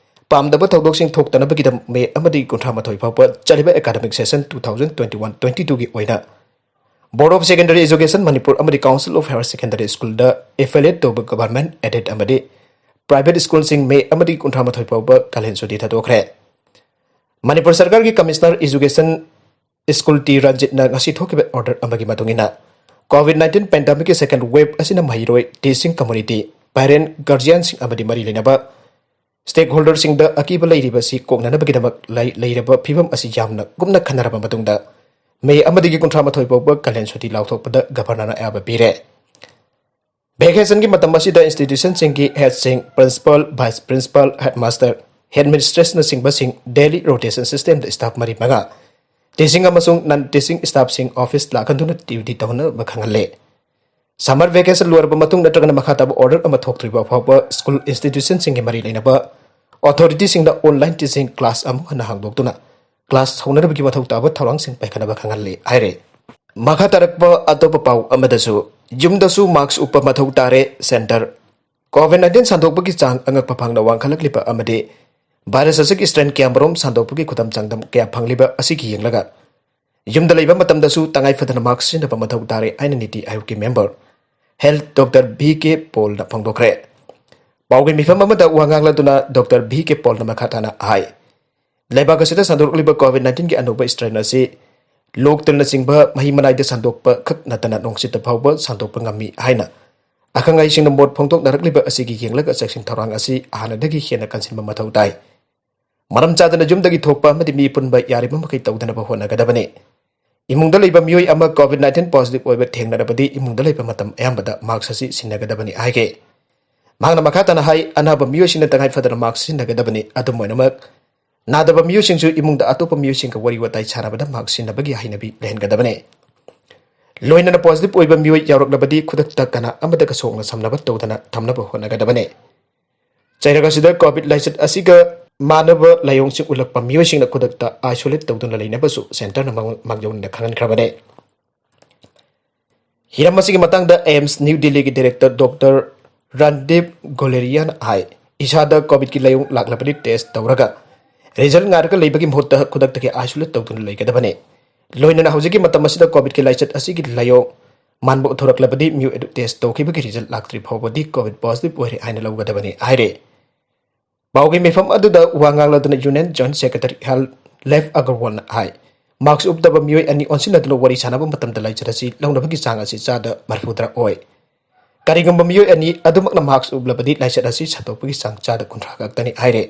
ꯄꯥꯝꯗꯕ ꯊꯧꯗꯣꯛꯁꯤꯡ ꯊꯣꯛꯇꯅꯕꯒꯤꯗꯃꯛ ꯃꯦ ꯑꯃꯗꯒꯤ ꯀꯨꯟꯊ꯭ꯔꯥ ꯃꯥꯊꯣꯏ ꯐꯥꯎꯕ ꯆꯠꯂꯤꯕ academic session two thousand twenty one twenty ꯇꯨꯒꯤ ꯑꯣꯏꯅ Board of Secondary Education Manipur ꯑꯃꯗꯤ Council of Higher Secondary Schoolꯗ affiliate ꯇꯧꯕ government aided ꯑꯃꯗꯤ private schoolꯁꯤꯡ ꯃꯦ ꯑꯃꯗꯒꯤ ꯀꯨꯟꯊ꯭ꯔꯥ ꯃꯥꯊꯣꯏ ꯐꯥꯎꯕ ꯀꯥꯂꯦꯟ ꯁꯨꯇꯤ ꯊꯥꯗꯣꯛꯈ꯭ꯔꯦ꯫ ꯃꯅꯤꯄꯨꯔ ꯁꯔꯀꯥꯔꯒꯤ Commissioner Education ꯁ꯭ꯀꯨꯜ ꯇꯤ ꯔꯟꯖꯤꯠꯅ ꯉꯁꯤ ꯊꯣꯛꯈꯤꯕ order ꯑꯃꯒꯤ ꯃꯇꯨꯡ ꯏꯟꯅ, COVID nineteen pandemicꯀꯤ second wave ꯑꯁꯤꯅ ꯃꯍꯩꯔꯣꯏ, teaching community, parent, guardianꯁꯤꯡ ꯑꯃꯗꯤ ꯃꯔꯤ ꯂꯩꯅꯕ stakeholderꯁꯤꯡꯗ ꯑꯀꯤꯕ ꯂꯩꯔꯤꯕ ꯑꯁꯤ ꯀꯣꯛꯅꯅꯕꯒꯤꯗꯃꯛ ꯂꯩ-, ꯂꯩꯔꯕ ꯐꯤꯕꯝ ꯑꯁꯤ ꯌꯥꯝꯅ ꯀꯨꯞꯅ ꯈꯟꯅꯔꯕ ꯃꯇꯨꯡꯗ ꯃꯦ ꯑꯃꯗꯒꯤ ꯀꯨꯟꯊ꯭ꯔꯥ ꯃꯥꯊꯣꯏ ꯐꯥꯎꯕ ꯀꯥꯂꯦꯟ ꯁꯨꯇꯤ ꯂꯥꯎꯊꯣꯛꯄꯗ governorꯅ ꯑꯌꯥꯕ ꯄꯤꯔꯦ꯫ Vacationꯒꯤ ꯃꯇꯝ ꯑꯁꯤꯗ institutionꯁꯤꯡꯒꯤ headꯁꯤꯡ, principal, vice principal, headmaster, headmistressꯅꯆꯤꯡꯕꯁꯤꯡ daily rotation systemꯗ staff ꯃꯔꯤ ꯃꯉꯥ, teaching ꯑꯃꯁꯨꯡ non teaching staffꯁꯤꯡ office ꯂꯥꯛꯍꯟꯗꯨꯅ duty ꯇꯧꯅꯕ ꯈꯪꯍꯜꯂꯦ꯫ Summer vacation ꯂꯣꯏꯔꯕ ꯃꯇꯨꯡ ꯅꯠꯇ꯭ꯔꯒꯅ ꯃꯈꯥ ꯇꯥꯕ order ꯑꯃ ꯊꯣꯛꯇ꯭ꯔꯤꯕ ꯐꯥꯎꯕ school institutionꯁꯤꯡꯒꯤ ꯃꯔꯤ ꯂꯩꯅꯕ authorityꯁꯤꯡꯗ online teaching class ꯑꯃꯨꯛ ꯍꯟꯅ ꯍꯥꯡꯗꯣꯛꯇꯨꯅ class ꯍꯧꯅꯅꯕꯒꯤ ꯃꯊꯧ ꯇꯥꯕ ꯊꯧꯔꯥꯡꯁꯤꯡ ꯄꯥꯏꯈꯠꯅꯕ ꯈꯪꯍꯜꯂꯤ ꯍꯥꯏꯔꯦ꯫ ꯃꯈꯥ ꯇꯥꯔꯛꯄ ꯑꯇꯣꯞꯄ ꯄꯥꯎ ꯑꯃꯗꯁꯨ, ꯌꯨꯝꯗꯁꯨ mask ꯎꯞꯄ ꯃꯊꯧ ꯇꯥꯔꯦ, centre꯫ COVID nineteen ꯁꯟꯗꯣꯛꯄꯒꯤ ꯆꯥꯡ ꯑꯉꯛꯄ ꯐꯪꯅ ꯋꯥꯡꯈꯠꯂꯛꯂꯤꯕ ꯑꯃꯗꯤ virus ꯑꯁꯤꯒꯤ strain ꯀꯌꯥꯃꯔꯨꯝ ꯁꯟꯗꯣꯛꯄꯒꯤ ꯈꯨꯗꯝ ꯆꯥꯡꯗꯝ ꯀꯌꯥ ꯐꯪꯂꯤꯕ ꯑꯁꯤꯒꯤ ꯌꯦꯡꯂꯒ, ꯌꯨꯝꯗ ꯂꯩꯕ ꯃꯇꯝꯗꯁꯨ ꯇꯉꯥꯏ ꯐꯗꯅ mask ꯁꯤꯖꯤꯟꯅꯕ ꯃꯊꯧ ꯇꯥꯔꯦ ꯍꯥꯏꯅ NITI Aayogꯀꯤ member health Doctor V K Paulꯅ ꯐꯣꯡꯗꯣꯛꯈ꯭ꯔꯦ꯫ ꯄꯥꯎꯒꯤ ꯃꯤꯐꯝ ꯑꯃꯗ ꯋꯥ ꯉꯥꯡꯂꯗꯨꯅ Doctor V K Paulꯅ ꯃꯈꯥ ꯇꯥꯅ ꯍꯥꯏ, ꯂꯩꯕꯥꯛ ꯑꯁꯤꯗ ꯁꯟꯗꯣꯔꯛꯂꯤꯕ COVID nineteenꯒꯤ ꯑꯅꯧꯕ strain ꯑꯁꯤ ꯂꯣꯛꯇꯜꯅꯆꯤꯡꯕ ꯃꯍꯤ ꯃꯅꯥꯏꯗ ꯁꯟꯗꯣꯛꯄ ꯈꯛ ꯅꯠꯇꯅ ꯅꯨꯡꯁꯤꯠꯇ ꯐꯥꯎꯕ ꯁꯟꯗꯣꯛꯄ ꯉꯝꯃꯤ ꯍꯥꯏꯅ ꯑꯈꯪ ꯑꯍꯩꯁꯤꯡꯅ ꯃꯣꯠ ꯐꯣꯡꯗꯣꯛꯅꯔꯛꯂꯤꯕ ꯑꯁꯤꯒꯤ ꯌꯦꯡꯂꯒ ꯆꯦꯛꯁꯤꯟ ꯊꯧꯔꯥꯡ ꯑꯁꯤ ꯍꯥꯟꯅꯗꯒꯤ ꯍꯦꯟꯅ ꯀꯟꯁꯤꯟꯕ ꯃꯊꯧ ꯇꯥꯏ꯫ ꯃꯔꯝ ꯆꯥꯗꯅ ꯌꯨꯝꯗꯒꯤ ꯊꯣꯛꯄ ꯑꯃꯗꯤ ꯃꯤ ꯄꯨꯟꯕ ꯌꯥꯔꯤꯕ ꯃꯈꯩ ꯇꯧꯗꯅꯕ ꯍꯣꯠꯅꯒꯗꯕꯅꯤ꯫ ꯏꯃꯨꯡꯗ ꯂꯩꯕ ꯃꯤꯑꯣꯏ ꯑꯃ COVID nineteen positive ꯑꯣꯏꯕ ꯊꯦꯡꯅꯔꯕꯗꯤ ꯏꯃꯨꯡꯗ ꯂꯩꯕ ꯃꯇꯝ ꯑꯌꯥꯝꯕꯗ mask ꯑꯁꯤ ꯁꯤꯖꯤꯟꯅꯒꯗꯕꯅꯤ ꯍꯥꯏꯈꯤ꯫ ꯃꯍꯥꯛꯅ ꯃꯈꯥ ꯇꯥꯅ ꯍꯥꯏ, ꯑꯅꯥꯕ ꯃꯤꯑꯣꯏꯁꯤꯡꯅ ꯇꯉꯥꯏ ꯐꯗꯅ mask ꯁꯤꯖꯤꯟꯅꯒꯗꯕꯅꯤ꯫ ꯑꯗꯨꯝ ꯑꯣꯏꯅꯃꯛ, ꯅꯥꯗꯕ ꯃꯤꯑꯣꯏꯁꯤꯡꯁꯨ ꯏꯃꯨꯡꯗ ꯑꯇꯣꯞꯄ ꯃꯤꯑꯣꯏꯁꯤꯡꯒ ꯋꯥꯔꯤ ꯋꯥꯇꯥꯏ ꯁꯥꯟꯅꯕꯗ mask ꯁꯤꯖꯤꯟꯅꯕꯒꯤ ꯍꯩꯅꯕꯤ ꯂꯩꯍꯟꯒꯗꯕꯅꯤ꯫ ꯂꯣꯏꯅꯅ positive ꯑꯣꯏꯕ ꯃꯤꯑꯣꯏ ꯌꯥꯎꯔꯛꯂꯕꯗꯤ ꯈꯨꯗꯛꯇ ꯀꯅꯥ ꯑꯃꯠꯇꯒ ꯁꯣꯛꯅ ꯁꯝꯅꯕ ꯇꯧꯗꯅ ꯊꯝꯅꯕ ꯍꯣꯠꯅꯒꯗꯕꯅꯤ꯫ ꯆꯩꯔꯛ ꯑꯁꯤꯗ COVID ꯂꯥꯏꯆꯠ ꯑꯁꯤꯒ ꯃꯥꯟꯅꯕ ꯂꯥꯏꯑꯣꯡꯁꯤꯡ ꯎꯠꯂꯛꯄ ꯃꯤꯑꯣꯏꯁꯤꯡꯅ ꯈꯨꯗꯛꯇ isolate ꯇꯧꯗꯨꯅ ꯂꯩꯅꯕꯁꯨ centreꯅ ꯃꯥꯡ-, ꯃꯥꯡꯖꯧꯅꯅ ꯈꯪꯍꯟꯈ꯭ꯔꯕꯅꯤ꯫ ꯍꯤꯔꯝ ꯑꯁꯤꯒꯤ ꯃꯇꯥꯡꯗ AIIMS New Delhiꯒꯤ director Doctor Randeep Guleriaꯅ ꯍꯥꯏ, ꯏꯁꯥꯗ COVIDꯀꯤ ꯂꯥꯏꯑꯣꯡ ꯂꯥꯛꯂꯕꯗꯤ test ꯇꯧꯔꯒ result ꯉꯥꯏꯔꯒ ꯂꯩꯕꯒꯤ ꯃꯍꯨꯠꯇ ꯈꯨꯗꯛꯇꯒꯤ isolate ꯇꯧꯗꯨꯅ ꯂꯩꯒꯗꯕꯅꯤ꯫ ꯂꯣꯏꯅꯅ ꯍꯧꯖꯤꯛꯀꯤ ꯃꯇꯝ ꯑꯁꯤꯗ COVID-ꯀꯤ ꯂꯥꯏꯆꯠ ꯑꯁꯤꯒꯤ ꯂꯥꯏꯑꯣꯡ ꯃꯥꯟꯕ ꯎꯠꯊꯣꯔꯛꯂꯕꯗꯤ ꯃꯤꯑꯣꯏ ꯑꯗꯨ test ꯇꯧꯈꯤꯕꯒꯤ result ꯂꯥꯛꯇ꯭ꯔꯤ ꯐꯥꯎꯕꯗꯤ COVID positive ꯑꯣꯏꯔꯦ ꯍꯥꯏꯅ ꯂꯧꯒꯗꯕꯅꯤ ꯍꯥꯏꯔꯦ꯫ ꯄꯥꯎꯒꯤ ꯃꯤꯐꯝ ꯑꯗꯨꯗ ꯋꯥ ꯉꯥꯡꯂꯗꯨꯅ Union Joint Secretary Health Lav Agarwalꯅ ꯍꯥꯏ, mask ꯎꯞꯇꯕ ꯃꯤꯑꯣꯏ ꯑꯅꯤ ꯑꯣꯟꯁꯤꯟꯅꯗꯨꯅ ꯋꯥꯔꯤ ꯁꯥꯟꯅꯕ ꯃꯇꯝꯗ ꯂꯥꯏꯆꯠ ꯑꯁꯤ ꯂꯧꯅꯕꯒꯤ ꯆꯥꯡ ꯑꯁꯤ ꯆꯥꯗ ꯃꯔꯤꯐꯨꯇꯔꯥ ꯑꯣꯏ꯫ ꯀꯔꯤꯒꯨꯝꯕ ꯃꯤꯑꯣꯏ ꯑꯅꯤ ꯑꯗꯨꯃꯛꯅ mask ꯎꯞꯂꯕꯗꯤ ꯂꯥꯏꯆꯠ ꯑꯁꯤ ꯁꯟꯗꯣꯛꯄꯒꯤ ꯆꯥꯡ ꯆꯥꯗ ꯀꯨꯟꯊ꯭ꯔꯥ ꯈꯛꯇꯅꯤ ꯍꯥꯏꯔꯦ꯫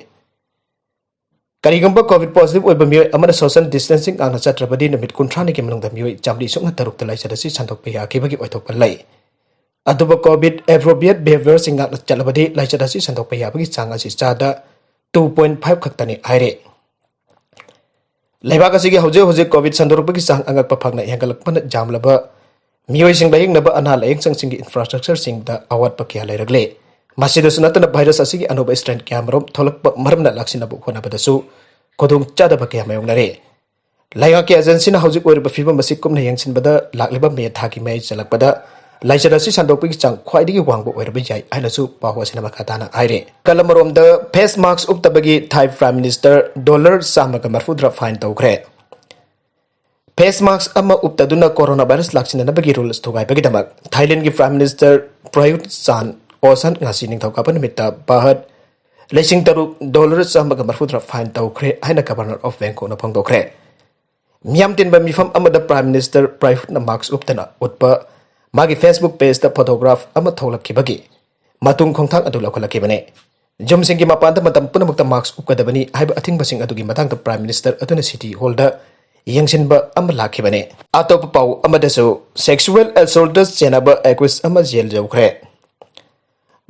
ꯀꯔꯤꯒꯨꯝꯕ COVID positive ꯑꯣꯏꯕ ꯃꯤꯑꯣꯏ ꯑꯃꯅ social distancing ꯉꯥꯛꯅ ꯆꯠꯇ꯭ꯔꯕꯗꯤ ꯅꯨꯃꯤꯠ ꯀꯨꯟꯊ꯭ꯔꯥꯅꯤꯒꯤ ꯃꯅꯨꯡꯗ ꯃꯤꯑꯣꯏ ꯆꯥꯃꯔꯤ ꯁꯨꯞꯅ ꯇꯔꯨꯛꯇ ꯂꯥꯏꯆꯠ ꯑꯁꯤ ꯁꯟꯗꯣꯛꯄ ꯌꯥꯈꯤꯕꯒꯤ ꯑꯣꯏꯊꯣꯛꯄ ꯂꯩ꯫ ꯑꯗꯨꯕꯨ COVID appropriate behaviourꯁꯤꯡ ꯉꯥꯛꯅ ꯆꯠꯂꯕꯗꯤ ꯂꯥꯏꯆꯠ ꯑꯁꯤ ꯁꯟꯗꯣꯛꯄ ꯌꯥꯕꯒꯤ ꯆꯥꯡ ꯑꯁꯤ ꯆꯥꯗ two point five ꯈꯛꯇꯅꯤ ꯍꯥꯏꯔꯦ꯫ ꯂꯩꯕꯥꯛ ꯑꯁꯤꯒꯤ ꯍꯧꯖꯤꯛ ꯍꯧꯖꯤꯛ COVID ꯁꯟꯗꯣꯔꯛꯄꯒꯤ ꯆꯥꯡ ꯑꯉꯛꯄ ꯐꯪꯅ ꯍꯦꯟꯒꯠꯂꯛꯄꯅ ꯌꯥꯝꯂꯕ ꯃꯤꯑꯣꯏꯁꯤꯡ ꯂꯥꯌꯦꯡꯅꯕ ꯑꯅꯥ ꯂꯥꯌꯦꯡ ꯁꯪꯁꯤꯡꯒꯤ infrastructureꯁꯤꯡꯗ ꯑꯋꯥꯠꯄ ꯀꯌꯥ ꯂꯩꯔꯛꯂꯦ꯫ ꯃꯁꯤꯗꯁꯨ ꯅꯠꯇꯅ virus ꯑꯁꯤꯒꯤ ꯑꯅꯧꯕ strain ꯀꯌꯥꯃꯔꯨꯝ ꯊꯣꯛꯂꯛꯄ ꯃꯔꯝꯅ ꯂꯥꯛꯁꯤꯟꯅꯕ ꯍꯣꯠꯅꯕꯗꯁꯨ ꯈꯨꯗꯣꯡꯆꯥꯗꯕ ꯀꯌꯥ ꯃꯥꯌꯣꯛꯅꯔꯦ꯫ ꯂꯩꯉꯥꯛꯀꯤ agencyꯅ ꯍꯧꯖꯤꯛ ꯑꯣꯏꯔꯤꯕ ꯐꯤꯕꯝ ꯑꯁꯤ ꯀꯨꯞꯅ ꯌꯦꯡꯁꯤꯟꯕꯗ ꯂꯥꯛꯂꯤꯕ ꯃꯦ ꯊꯥꯒꯤ ꯃꯌꯥꯏ ꯆꯜꯂꯛꯄꯗ ꯂꯥꯏꯆꯠ ꯑꯁꯤ ꯁꯟꯗꯣꯛꯄꯒꯤ ꯆꯥꯡ ꯈ꯭ꯋꯥꯏꯗꯒꯤ ꯋꯥꯡꯕ ꯑꯣꯏꯔꯕ ꯌꯥꯏ ꯍꯥꯏꯅꯁꯨ ꯄꯥꯎ ꯑꯁꯤꯅ ꯃꯈꯥ ꯇꯥꯅ ꯍꯥꯏꯔꯤ꯫ ꯀꯂꯝ ꯑꯃꯔꯣꯝꯗ face mask ꯎꯞꯇꯕꯒꯤ Thai Prime Minister dollar ꯆꯥꯝꯃꯒ ꯃꯔꯤꯐꯨꯇꯔꯥ fine ꯇꯧꯈ꯭ꯔꯦ꯫ Face mask ꯑꯃ ꯎꯞꯇꯗꯨꯅ coronavirus ꯂꯥꯛꯁꯤꯟꯅꯅꯕꯒꯤ rules ꯊꯨꯒꯥꯏꯕꯒꯤꯗꯃꯛ Thailandꯒꯤ Prime Minister Prayut Chan-o-cha ꯉꯁꯤ ꯅꯤꯡꯊꯧꯀꯥꯕ ꯅꯨꯃꯤꯠꯇ ꯕꯥꯍꯠ ꯂꯤꯁꯤꯡ ꯇꯔꯨꯛ dollar ꯆꯥꯝꯃꯒ ꯃꯔꯤꯐꯨꯇꯔꯥ fine ꯇꯧꯈ꯭ꯔꯦ ꯍꯥꯏꯅ Governor of Bangkokꯅ ꯐꯣꯡꯗꯣꯛꯈ꯭ꯔꯦ꯫ ꯃꯤꯌꯥꯝ ꯇꯤꯟꯕ ꯃꯤꯐꯝ ꯑꯃꯗ Prime Minister Prayutꯅ mask ꯎꯞꯇꯅ ꯎꯠꯄ ꯃꯥꯒꯤ Facebook pageꯇ photograph ꯑꯃ ꯊꯣꯛꯂꯛꯈꯤꯕꯒꯤ ꯃꯇꯨꯡ ꯈꯣꯡꯊꯥꯡ ꯑꯗꯨ ꯂꯧꯈꯠꯂꯛꯈꯤꯕꯅꯤ꯫ ꯌꯨꯝꯁꯤꯡꯒꯤ ꯃꯄꯥꯟꯗ ꯃꯇꯝ ꯄꯨꯝꯅꯃꯛꯇ mask ꯎꯞꯀꯗꯕꯅꯤ ꯍꯥꯏꯕ ꯑꯊꯤꯡꯕꯁꯤꯡ ꯑꯗꯨꯒꯤ ꯃꯇꯥꯡꯗ Prime Minister ꯑꯗꯨꯅ City Hallꯗ ꯌꯦꯡꯁꯤꯟꯕ ꯑꯃ ꯂꯥꯛꯈꯤꯕꯅꯤ꯫ ꯑꯇꯣꯞꯄ ꯄꯥꯎ ꯑꯃꯗꯁꯨ sexual assaultꯇ ꯆꯦꯟꯅꯕ accused ꯑꯃ jail ꯌꯧꯈ꯭ꯔꯦ꯫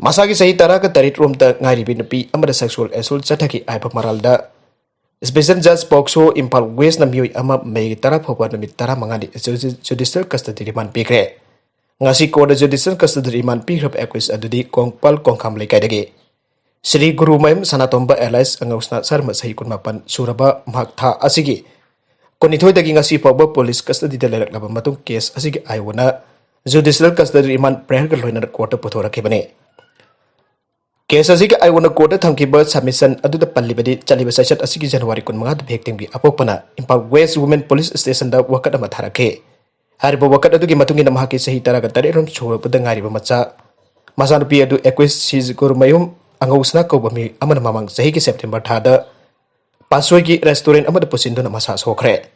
ꯃꯁꯥꯒꯤ ꯆꯍꯤ ꯇꯔꯥꯒ ꯇꯔꯦꯠ ꯔꯣꯝꯗ ꯉꯥꯏꯔꯤꯕꯤ ꯅꯨꯄꯤ ꯑꯃꯗ sexual assault ꯆꯠꯊꯈꯤ ꯍꯥꯏꯕ ꯃꯔꯥꯜꯗ Special Judge POCSO ꯏꯝꯐꯥꯜ Westꯅ ꯃꯤꯑꯣꯏ ꯑꯃ May ꯇꯔꯥ ꯐꯥꯎꯕ ꯅꯨꯃꯤꯠ ꯇꯔꯥꯃꯉꯥꯅꯤ judicial custody remand ꯄꯤꯈ꯭ꯔꯦ꯫ ꯉꯁꯤ courtꯇ judicial custody remand ꯄꯤꯈ꯭ꯔꯕ accused ꯑꯗꯨꯗꯤ ꯀꯣꯡꯄꯥꯜ ꯀꯣꯡꯈꯥꯝ ꯂꯩꯀꯥꯏꯗꯒꯤ ꯁ꯭ꯔꯤ ꯒꯨꯔꯨꯃꯌꯨꯝ ꯁꯅꯥꯇꯣꯝꯕ alias ꯑꯉꯧꯁꯅꯥ ꯁꯔꯃ ꯆꯍꯤ ꯀꯨꯟꯃꯥꯄꯟ ꯁꯨꯔꯕ ꯃꯍꯥꯛ ꯊꯥ ꯑꯁꯤꯒꯤ ꯀꯨꯟꯅꯤꯊꯣꯏꯗꯒꯤ ꯉꯁꯤ ꯐꯥꯎꯕ police custodyꯗ ꯂꯩꯔꯛꯂꯕ ꯃꯇꯨꯡ case ꯑꯁꯤꯒꯤ ꯑꯥꯏꯑꯣꯅ judicial custody remand prayer ꯂꯣꯏꯅꯅ courtꯇ ꯄꯨꯊꯣꯔꯛꯈꯤꯕꯅꯤ꯫ Case ꯑꯁꯤꯒꯤ ꯑꯥꯏꯑꯣꯅ courtꯇ ꯊꯝꯈꯤꯕ submission ꯑꯗꯨꯗ ꯄꯜꯂꯤꯕꯗꯤ, ꯆꯠꯂꯤꯕ ꯆꯩꯆꯠ ꯑꯁꯤꯒꯤ January ꯀꯨꯟꯃꯉꯥꯗ victimꯒꯤ ꯑꯄꯣꯛꯄꯅ Imphal West Women Police Stationꯗ ꯋꯥꯀꯠ ꯑꯃ ꯊꯥꯔꯛꯈꯤ꯫ ꯍꯥꯏꯔꯤꯕ ꯋꯥꯀꯠ ꯑꯗꯨꯒꯤ ꯃꯇꯨꯡ ꯏꯟꯅ, ꯃꯍꯥꯛꯀꯤ ꯆꯍꯤ ꯇꯔꯥꯒ ꯇꯔꯦꯠ ꯔꯣꯝ ꯁꯨꯔꯕꯗ ꯉꯥꯏꯔꯤꯕ ꯃꯆꯥ, ꯃꯆꯥꯅꯨꯄꯤ ꯑꯗꯨ ꯑꯦꯀ꯭ꯋꯤꯁ ꯁꯤꯖꯒꯨꯔꯃꯌꯨꯝ ꯑꯉꯧꯁꯅꯥ ꯀꯧꯕ ꯃꯤ ꯑꯃꯅ ꯃꯃꯥꯡ ꯆꯍꯤꯒꯤ September ꯊꯥꯗ ꯄꯥꯁꯣꯏꯒꯤ restaurant ꯑꯃꯗ ꯄꯨꯁꯤꯟꯗꯨꯅ ꯃꯁꯥ ꯁꯣꯛꯈ꯭ꯔꯦ꯫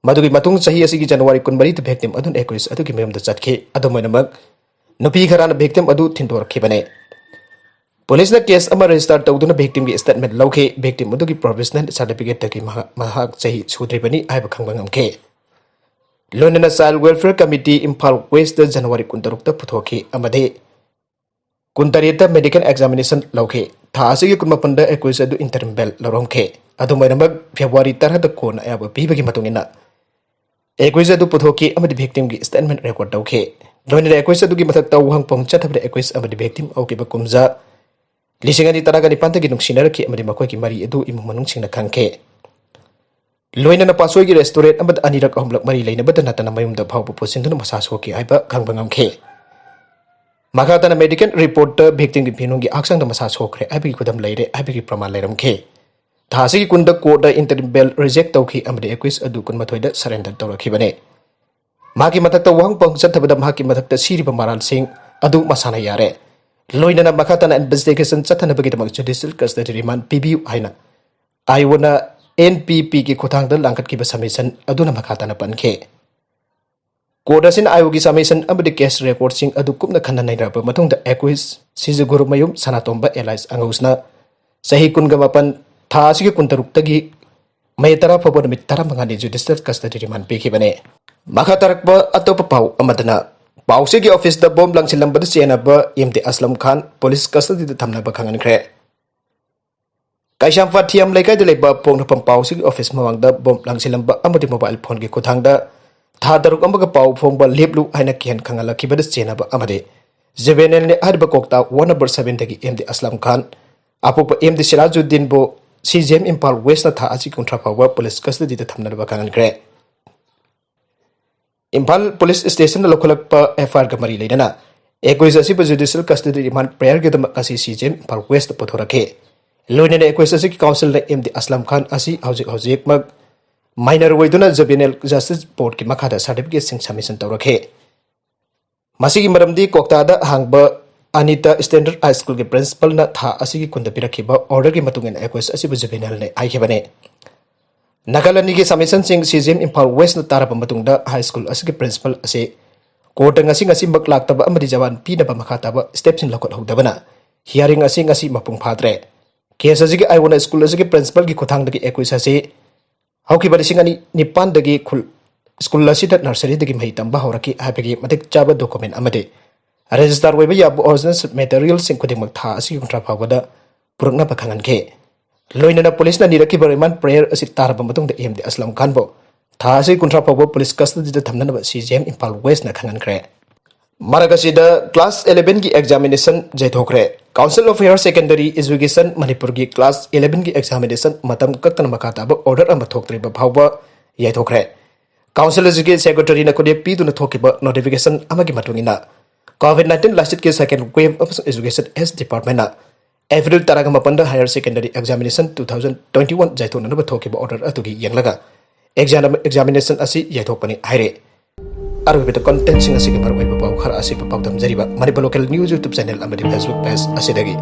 ꯃꯗꯨꯒꯤ ꯃꯇꯨꯡ ꯆꯍꯤ ꯑꯁꯤꯒꯤ January ꯀꯨꯟꯃꯔꯤꯗ victim ꯑꯗꯨꯅ ꯑꯦꯀ꯭ꯋꯤꯁ ꯑꯗꯨꯒꯤ ꯃꯌꯨꯝꯗ ꯆꯠꯈꯤ꯫ ꯑꯗꯨꯝ ꯑꯣꯏꯅꯃꯛ, ꯅꯨꯄꯤ ꯈꯔꯅ victim ꯑꯗꯨ ꯊꯤꯟꯗꯣꯔꯛꯈꯤꯕꯅꯤ꯫ ꯄꯨꯂꯤꯁꯅ case ꯑꯃ register ꯇꯧꯗꯨꯅ victimꯒꯤ statement ꯂꯧꯈꯤ꯫ Victim ꯑꯗꯨꯒꯤ provisional certificateꯇꯒꯤ ꯃꯍꯥꯛ, ꯃꯍꯥꯛ ꯆꯍꯤ ꯁꯨꯗ꯭ꯔꯤꯕꯅꯤ ꯍꯥꯏꯕ ꯈꯪꯕ ꯉꯝꯈꯤ꯫ ꯂꯣꯏꯅꯅ Child Welfare Committee Imphal Westꯇ January ꯀꯨꯟꯇꯔꯨꯛꯇ ꯄꯨꯊꯣꯛꯈꯤ ꯑꯃꯗꯤ ꯀꯨꯟꯇꯔꯦꯠꯇ medical examination ꯂꯧꯈꯤ꯫ ꯊꯥ ꯑꯁꯤꯒꯤ ꯀꯨꯟꯃꯥꯄꯟꯗ ꯑꯦꯀ꯭ꯋꯤꯁ ꯑꯗꯨ interim bail ꯂꯧꯔꯝꯈꯤ꯫ ꯑꯗꯨꯝ ꯑꯣꯏꯅꯃꯛ, February ꯇꯔꯥꯗ courtꯅ ꯑꯌꯥꯕ ꯄꯤꯕꯒꯤ ꯃꯇꯨꯡ ꯏꯟꯅ, ꯑꯦꯀ꯭ꯋꯤꯁ ꯑꯗꯨ ꯄꯨꯊꯣꯛꯈꯤ ꯑꯃꯗꯤ victimꯒꯤ statement record ꯇꯧꯈꯤ꯫ ꯂꯣꯏꯅꯅ ꯑꯦꯀ꯭ꯋꯤꯁ ꯑꯗꯨꯒꯤ ꯃꯊꯛꯇ ꯋꯥꯍꯪ ꯄꯥꯎꯍꯪ ꯆꯠꯊꯕꯗ, ꯑꯦꯀ꯭ꯋꯤꯁ ꯑꯃꯗꯤ victim ꯍꯧꯈꯤꯕ ꯀꯨꯝꯖꯥ ꯂꯤꯁꯤꯡ ꯑꯅꯤ ꯇꯔꯥꯒ ꯅꯤꯄꯥꯟꯗꯒꯤ ꯅꯨꯡꯁꯤꯅꯔꯛꯈꯤ ꯑꯃꯗꯤ ꯃꯈꯣꯏꯒꯤ ꯃꯔꯤ ꯑꯗꯨ ꯏꯃꯨꯡ ꯃꯅꯨꯡꯁꯤꯡꯅ ꯈꯪꯈꯤ꯫ ꯂꯣꯏꯅꯅ ꯄꯥꯁꯣꯏꯒꯤ restaurant ꯑꯃꯗ ꯑꯅꯤꯔꯛ ꯑꯍꯨꯝꯂꯛ ꯃꯔꯤ ꯂꯩꯅꯕꯗ ꯅꯠꯇꯅ ꯃꯌꯨꯝꯗ ꯐꯥꯎꯕ ꯄꯨꯁꯤꯟꯗꯨꯅ ꯃꯁꯥ ꯁꯣꯛꯈꯤ ꯍꯥꯏꯕ ꯈꯪꯕ ꯉꯝꯈꯤ꯫ ꯃꯈꯥ ꯇꯥꯅ medical reportꯇ victimꯒꯤ ꯐꯤꯅꯨꯡꯒꯤ ꯍꯛꯆꯥꯡꯗ ꯃꯁꯥ ꯁꯣꯛꯈ꯭ꯔꯦ ꯍꯥꯏꯕꯒꯤ ꯈꯨꯗꯝ ꯂꯩꯔꯦ ꯍꯥꯏꯕꯒꯤ ꯄ꯭ꯔꯃꯥꯟ ꯂꯩꯔꯝꯈꯤ꯫ ꯊꯥ ꯑꯁꯤꯒꯤ ꯀꯨꯟꯗ courtꯅ interim bail reject ꯇꯧꯈꯤ ꯑꯃꯗꯤ ꯑꯦꯀ꯭ꯋꯤꯁ ꯑꯗꯨ ꯀꯨꯟꯃꯥꯊꯣꯏꯗ surrender ꯇꯧꯔꯛꯈꯤꯕꯅꯤ꯫ ꯃꯍꯥꯛꯀꯤ ꯃꯊꯛꯇ ꯋꯥꯍꯪ ꯄꯥꯎꯍꯪ ꯆꯠꯊꯕꯗ, ꯃꯍꯥꯛꯀꯤ ꯃꯊꯛꯇ ꯁꯤꯔꯤꯕ ꯃꯔꯥꯜꯁꯤꯡ ꯑꯗꯨ ꯃꯁꯥꯅ ꯌꯥꯔꯦ꯫ ꯂꯣꯏꯅꯅ ꯃꯈꯥ ꯇꯥꯅ investigation ꯆꯠꯊꯅꯕꯒꯤꯗꯃꯛ judicial custody remand ꯄꯤꯕꯤꯌꯨ ꯍꯥꯏꯅ ꯑꯥꯏꯑꯣꯅ ꯑꯦꯟ ꯄꯤ ꯄꯤꯒꯤ ꯈꯨꯠꯊꯥꯡꯗ ꯂꯥꯡꯈꯠꯈꯤꯕ submission ꯑꯗꯨꯅ ꯃꯈꯥ ꯇꯥꯅ ꯄꯟꯈꯤ꯫ Court ꯑꯁꯤꯅ ꯑꯥꯏꯑꯣꯒꯤ submission ꯑꯃꯗꯤ case recordꯁꯤꯡ ꯑꯗꯨ ꯀꯨꯞꯅ ꯈꯟꯅ ꯅꯩꯅꯔꯕ ꯃꯇꯨꯡꯗ, ꯑꯦꯀ꯭ꯋꯤꯁ ꯁꯤꯖꯒꯨꯔꯨꯃꯌꯨꯝ ꯁꯅꯥꯇꯣꯝꯕ alias ꯑꯉꯧꯁꯅꯥ, ꯆꯍꯤ ꯀꯨꯟꯒ ꯃꯥꯄꯟ, ꯊꯥ ꯑꯁꯤꯒꯤ ꯀꯨꯟꯇꯔꯨꯛꯇꯒꯤ ꯃꯦ ꯇꯔꯥ ꯐꯥꯎꯕ ꯅꯨꯃꯤꯠ ꯇꯔꯥꯃꯉꯥꯅꯤ judicial custody remand ꯄꯤꯈꯤꯕꯅꯤ꯫ ꯃꯈꯥ ꯇꯥꯔꯛꯄ ꯑꯇꯣꯞꯄ ꯄꯥꯎ ꯑꯃꯗꯅ, ꯄꯥꯎꯆꯦꯒꯤ officeꯇ bomb ꯂꯪꯁꯤꯜꯂꯝꯕꯗ ꯆꯦꯟꯅꯕ ꯑꯦꯝ ꯗꯤ ꯑꯁꯂꯝ ꯈꯥꯟ police custodyꯗ ꯊꯝꯅꯕ ꯈꯪꯍꯟꯈ꯭ꯔꯦ꯫ ꯀꯩꯁꯥꯝꯄꯥꯠ ꯊꯤꯌꯥꯝ ꯂꯩꯀꯥꯏꯗ ꯂꯩꯕ ꯄꯣꯛꯅꯐꯝ ꯄꯥꯎꯆꯦꯒꯤ office ꯃꯃꯥꯡꯗ bomb ꯂꯪꯁꯤꯜꯂꯝꯕ ꯑꯃꯗꯤ mobile phoneꯒꯤ ꯈꯨꯠꯊꯥꯡꯗ ꯊꯥ ꯇꯔꯨꯛ ꯑꯃꯒ ꯄꯥꯎ ꯐꯥꯎꯕ ꯂꯦꯞꯂꯨ ꯍꯥꯏꯅ ꯀꯤꯍꯟ ꯈꯪꯍꯜꯂꯛꯈꯤꯕꯗ ꯆꯦꯟꯅꯕ ꯑꯃꯗꯤ juvenileꯅꯤ ꯍꯥꯏꯔꯤꯕ ꯀ꯭ꯋꯥꯛꯇꯥ one number sevenꯗꯒꯤ ꯑꯦꯝ ꯗꯤ ꯑꯁꯂꯝ ꯈꯥꯟ, ꯑꯄꯣꯛꯄ ꯑꯦꯝ ꯗꯤ ꯁꯤꯔꯥꯖꯨꯗꯤꯟꯕꯨ ꯁꯤ ꯖꯤ ꯑꯦꯝ ꯏꯝꯐꯥꯜ Westꯅ ꯊꯥ ꯑꯁꯤ ꯀꯨꯟꯊ꯭ꯔꯥ ꯐꯥꯎꯕ police custodyꯗ ꯊꯝꯅꯅꯕ ꯈꯪꯍꯟꯈ꯭ꯔꯦ꯫ ꯏꯝꯐꯥꯜ police stationꯗ ꯂꯧꯈꯠꯂꯛꯄ ꯑꯦꯐ ꯑꯥꯏ ꯑꯥꯔꯒ ꯃꯔꯤ ꯂꯩꯅꯅ ꯑꯦꯀ꯭ꯌꯨꯁ ꯑꯁꯤꯕꯨ ꯖꯨꯗꯤꯁꯤꯌꯦꯜ ꯀꯁꯇꯗꯤ ꯔꯤꯃꯥꯟ ꯄ꯭ꯔꯦꯌꯔꯒꯤꯗꯃꯛ ꯉꯁꯤ C G M Imphal West ꯄꯨꯊꯣꯔꯛꯈꯤ꯫ ꯂꯣꯏꯅꯅ ꯑꯦꯀ꯭ꯌꯨꯁ ꯑꯁꯤꯒꯤ ꯀꯥꯎꯟꯁꯤꯜꯅ ꯑꯦꯝ ꯗꯤ ꯑꯁꯂꯝ ꯈꯥꯟ ꯑꯁꯤ ꯍꯧꯖꯤꯛ ꯍꯧꯖꯤꯛꯃꯛ ꯃꯥꯏꯅꯔ ꯑꯣꯏꯗꯨꯅ ꯖꯨꯕꯦꯅꯥꯏꯜ ꯖꯁꯇꯤꯁ ꯕꯣꯔꯗꯀꯤ ꯃꯈꯥꯗ ꯁꯥꯔꯇꯤꯐꯤꯀꯦꯠꯁꯤꯡ ꯁꯕꯃꯤꯁꯟ ꯇꯧꯔꯛꯈꯤ꯫ ꯃꯁꯤꯒꯤ ꯃꯔꯝꯗꯤ ꯀꯣꯛꯇꯥꯗ ꯍꯥꯡꯕ ꯑꯅꯤꯇꯥ ꯁ꯭ꯇꯦꯟꯗꯔꯗ ꯍꯥꯏ ꯁ꯭ꯀꯨꯜꯒꯤ ꯄ꯭ꯔꯤꯟꯁꯤꯄꯜꯅ ꯊꯥ ꯑꯁꯤꯒꯤ ꯀꯨꯟꯗ ꯄꯤꯔꯛꯈꯤꯕ ꯑꯣꯔꯗꯔꯒꯤ ꯃꯇꯨꯡ ꯏꯟꯅ ꯑꯦꯀ꯭ꯌꯨꯁ ꯑꯁꯤꯕꯨ ꯖꯨꯕꯦꯅꯥꯏꯜꯅꯤ ꯍꯥꯏꯈꯤꯕꯅꯤ꯫ ꯅꯥꯀꯜ ꯑꯅꯤꯒꯤ ꯁꯕꯃꯤꯁꯟꯁꯤꯡ ꯁꯤ ꯖꯤ ꯑꯦꯝ ꯏꯝꯐꯥꯜ ꯋꯦꯁꯅ ꯇꯥꯔꯕ ꯃꯇꯨꯡꯗ ꯍꯥꯏ ꯁ꯭ꯀꯨꯜ ꯑꯁꯤꯒꯤ ꯄ꯭ꯔꯤꯟꯁꯤꯄꯜ ꯑꯁꯤ ꯀꯣꯔꯠꯇ ꯉꯁꯤ ꯉꯁꯤꯃꯛ ꯂꯥꯛꯇꯕ ꯑꯃꯗꯤ ꯖꯃꯥꯟ ꯄꯤꯅꯕ ꯃꯈꯥ ꯇꯥꯕ ꯁ꯭ꯇꯦꯞꯁꯤꯡ ꯂꯧꯈꯠꯍꯧꯗꯕꯅ ꯍꯤꯌꯥꯔꯤꯡ ꯑꯁꯤ ꯉꯁꯤ ꯃꯄꯨꯡ ꯐꯥꯗ꯭ꯔꯦ꯫ ꯀꯦꯁ ꯑꯁꯤꯒꯤ ꯑꯥꯏ ꯑꯣꯅ ꯁ꯭ꯀꯨꯜ ꯑꯁꯤꯒꯤ ꯄ꯭ꯔꯤꯟꯁꯤꯄꯜꯒꯤ ꯈꯨꯠꯊꯥꯡꯗꯒꯤ ꯑꯦꯀ꯭ꯌꯨꯁ ꯑꯁꯤ ꯍꯧꯈꯤꯕ ꯂꯤꯁꯤꯡ ꯑꯅꯤ ꯅꯤꯄꯥꯟꯗꯒꯤ ꯈꯨꯜ-, ꯁ꯭ꯀꯨꯜ ꯑꯁꯤꯗ ꯅꯔꯁꯔꯤꯗꯒꯤ ꯃꯍꯩ ꯇꯝꯕ ꯍꯧꯔꯛꯈꯤ ꯍꯥꯏꯕꯒꯤ ꯃꯇꯤꯛ ꯆꯥꯕ ꯗꯣꯀꯨꯃꯦꯟ ꯑꯃꯗꯤ ꯔꯦꯖꯤꯁꯇꯥꯔ ꯑꯣꯏꯕ ꯌꯥꯕ ꯑꯣꯔꯤꯖꯤꯅꯦꯜ ꯃꯦꯇꯔꯤꯌꯦꯜꯁꯤꯡ ꯈꯨꯗꯤꯡꯃꯛ ꯊꯥ ꯑꯁꯤꯒꯤ ꯀꯨꯟꯊ꯭ꯔꯥ ꯐꯥꯎꯕꯗ ꯄꯨꯔꯛꯅꯕ ꯈꯪꯍꯟꯈꯤ꯫ ꯂꯣꯏꯅꯅ ꯄꯨꯂꯤꯁꯅ ꯅꯤꯔꯛꯈꯤꯕ ꯔꯤꯃꯥꯟ ꯄ꯭ꯔꯦꯌꯔ ꯑꯁꯤ ꯇꯥꯔꯕ ꯃꯇꯨꯡꯗ ꯑꯦꯝ ꯗꯤ ꯑꯁꯂꯝ ꯈꯥꯟꯕꯨ ꯊꯥ ꯑꯁꯤꯒꯤ ꯀꯨꯟꯊ꯭ꯔꯥ ꯐꯥꯎꯕ ꯄꯨꯂꯤꯁ ꯀꯁꯇꯗꯤꯗ ꯊꯝꯅꯅꯕ ꯁꯤ ꯖꯤ ꯑꯦꯝ ꯏꯝꯐꯥꯜ ꯋꯦꯁꯅ ꯈꯪꯍꯟꯈ꯭ꯔꯦ꯫ ꯃꯔꯛ ꯑꯁꯤꯗ ꯀ꯭ꯂꯥꯁ ꯏꯂꯦꯚꯦꯟꯒꯤ ꯑꯦꯛꯖꯥꯃꯤꯅꯦꯁꯟ ꯌꯩꯊꯣꯛꯈ꯭ꯔꯦ꯫ Council of Higher Secondary Education ꯃꯅꯤꯄꯨꯔꯒꯤ ꯀ꯭ꯂꯥꯁ ꯏꯂꯦꯚꯦꯟꯒꯤ ꯑꯦꯛꯖꯥꯃꯤꯅꯦꯁꯟ ꯃꯇꯝ ꯀꯛꯇꯅ ꯃꯈꯥ ꯇꯥꯕ ꯑꯣꯔꯗꯔ ꯑꯃ ꯊꯣꯛꯇ꯭ꯔꯤꯕ ꯐꯥꯎꯕ ꯌꯩꯊꯣꯛꯈ꯭ꯔꯦ꯫ ꯀꯥꯎꯟꯁꯤꯜ ꯑꯁꯤꯒꯤ ꯁꯦꯀ꯭ꯔꯦꯇꯔꯤꯅ ꯈꯨꯗꯦꯞ ꯄꯤꯗꯨꯅ ꯊꯣꯛꯈꯤꯕ ꯅꯣꯇꯤꯐꯤꯀꯦꯁꯟ ꯑꯃꯒꯤ ꯃꯇꯨꯡ ꯏꯟꯅ, ꯀꯣꯚꯤꯗ ꯅꯥꯏꯟꯇꯤꯟ ꯂꯥꯏꯆꯠꯀꯤ ꯁꯦꯀꯦꯟ ꯋꯦꯚ ꯑꯃꯁꯨꯡ ꯑꯦꯖꯨꯀꯦꯁꯟ ꯍꯦꯜꯊ ꯗꯤꯄꯥꯔꯠꯃꯦꯟꯅ ꯑꯦꯄ꯭ꯔꯤꯜ ꯇꯔꯥꯃꯥꯄꯟꯗ higher secondary examination two thousand twenty one ꯌꯩꯊꯣꯛꯅꯅꯕ ꯊꯣꯛꯈꯤꯕ ꯑꯣꯔꯗꯔ ꯑꯗꯨꯒꯤ ꯌꯦꯡꯂꯒ ꯑꯦꯛꯖꯥꯝ-, ꯑꯦꯛꯖꯥꯃꯤꯅꯦꯁꯟ ꯑꯁꯤ ꯌꯩꯊꯣꯛꯄꯅꯤ ꯍꯥꯏꯔꯦ꯫ ꯑꯔꯣꯏꯕꯗ ꯀꯟꯇꯦꯟꯁꯤꯡ ꯑꯁꯤꯒꯤ ꯃꯔꯨꯑꯣꯏꯕ ꯄꯥꯎ ꯈꯔ ꯑꯁꯤ ꯄꯥꯎ ꯇꯝꯖꯔꯤꯕ ꯃꯅꯤꯄꯨꯔ ꯂꯣꯀꯦꯜ ꯅ꯭ꯌꯨꯁ ꯌꯨꯇ꯭ꯌꯨꯕ ꯆꯦꯅꯦꯜ ꯑꯃꯗꯤ ꯐꯦꯁꯕꯨꯛ ꯄꯦꯖ ꯑꯁꯤꯗꯒꯤ꯫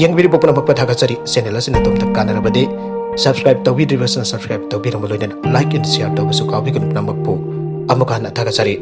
ꯌꯦꯡꯕꯤꯔꯤꯕ ꯄꯨꯝꯅꯃꯛꯄꯨ ꯊꯥꯒꯠꯆꯔꯤ꯫ ꯆꯦꯅꯦꯜ ꯑꯁꯤꯅ ꯑꯗꯣꯝꯗ ꯀꯥꯟꯅꯔꯕꯗꯤ ꯁꯕꯁꯀ꯭ꯔꯥꯏꯕ ꯇꯧꯕꯤꯗ꯭ꯔꯤꯕꯁꯤꯅ ꯁꯕꯁꯀ꯭ꯔꯥꯏꯕ ꯇꯧꯕꯤꯔꯝꯕ ꯂꯣꯏꯅꯅ ꯂꯥꯏꯛ ꯑꯦꯟ ꯁꯤꯌꯥꯔ ꯇꯧꯕꯁꯨ ꯀꯥꯎꯕꯤꯒꯅꯨ꯫ ꯄꯨꯝꯅꯃꯛꯄꯨ ꯑꯃꯨꯛꯀ ꯍꯟꯅ ꯊꯥꯒꯠꯆꯔꯤ꯫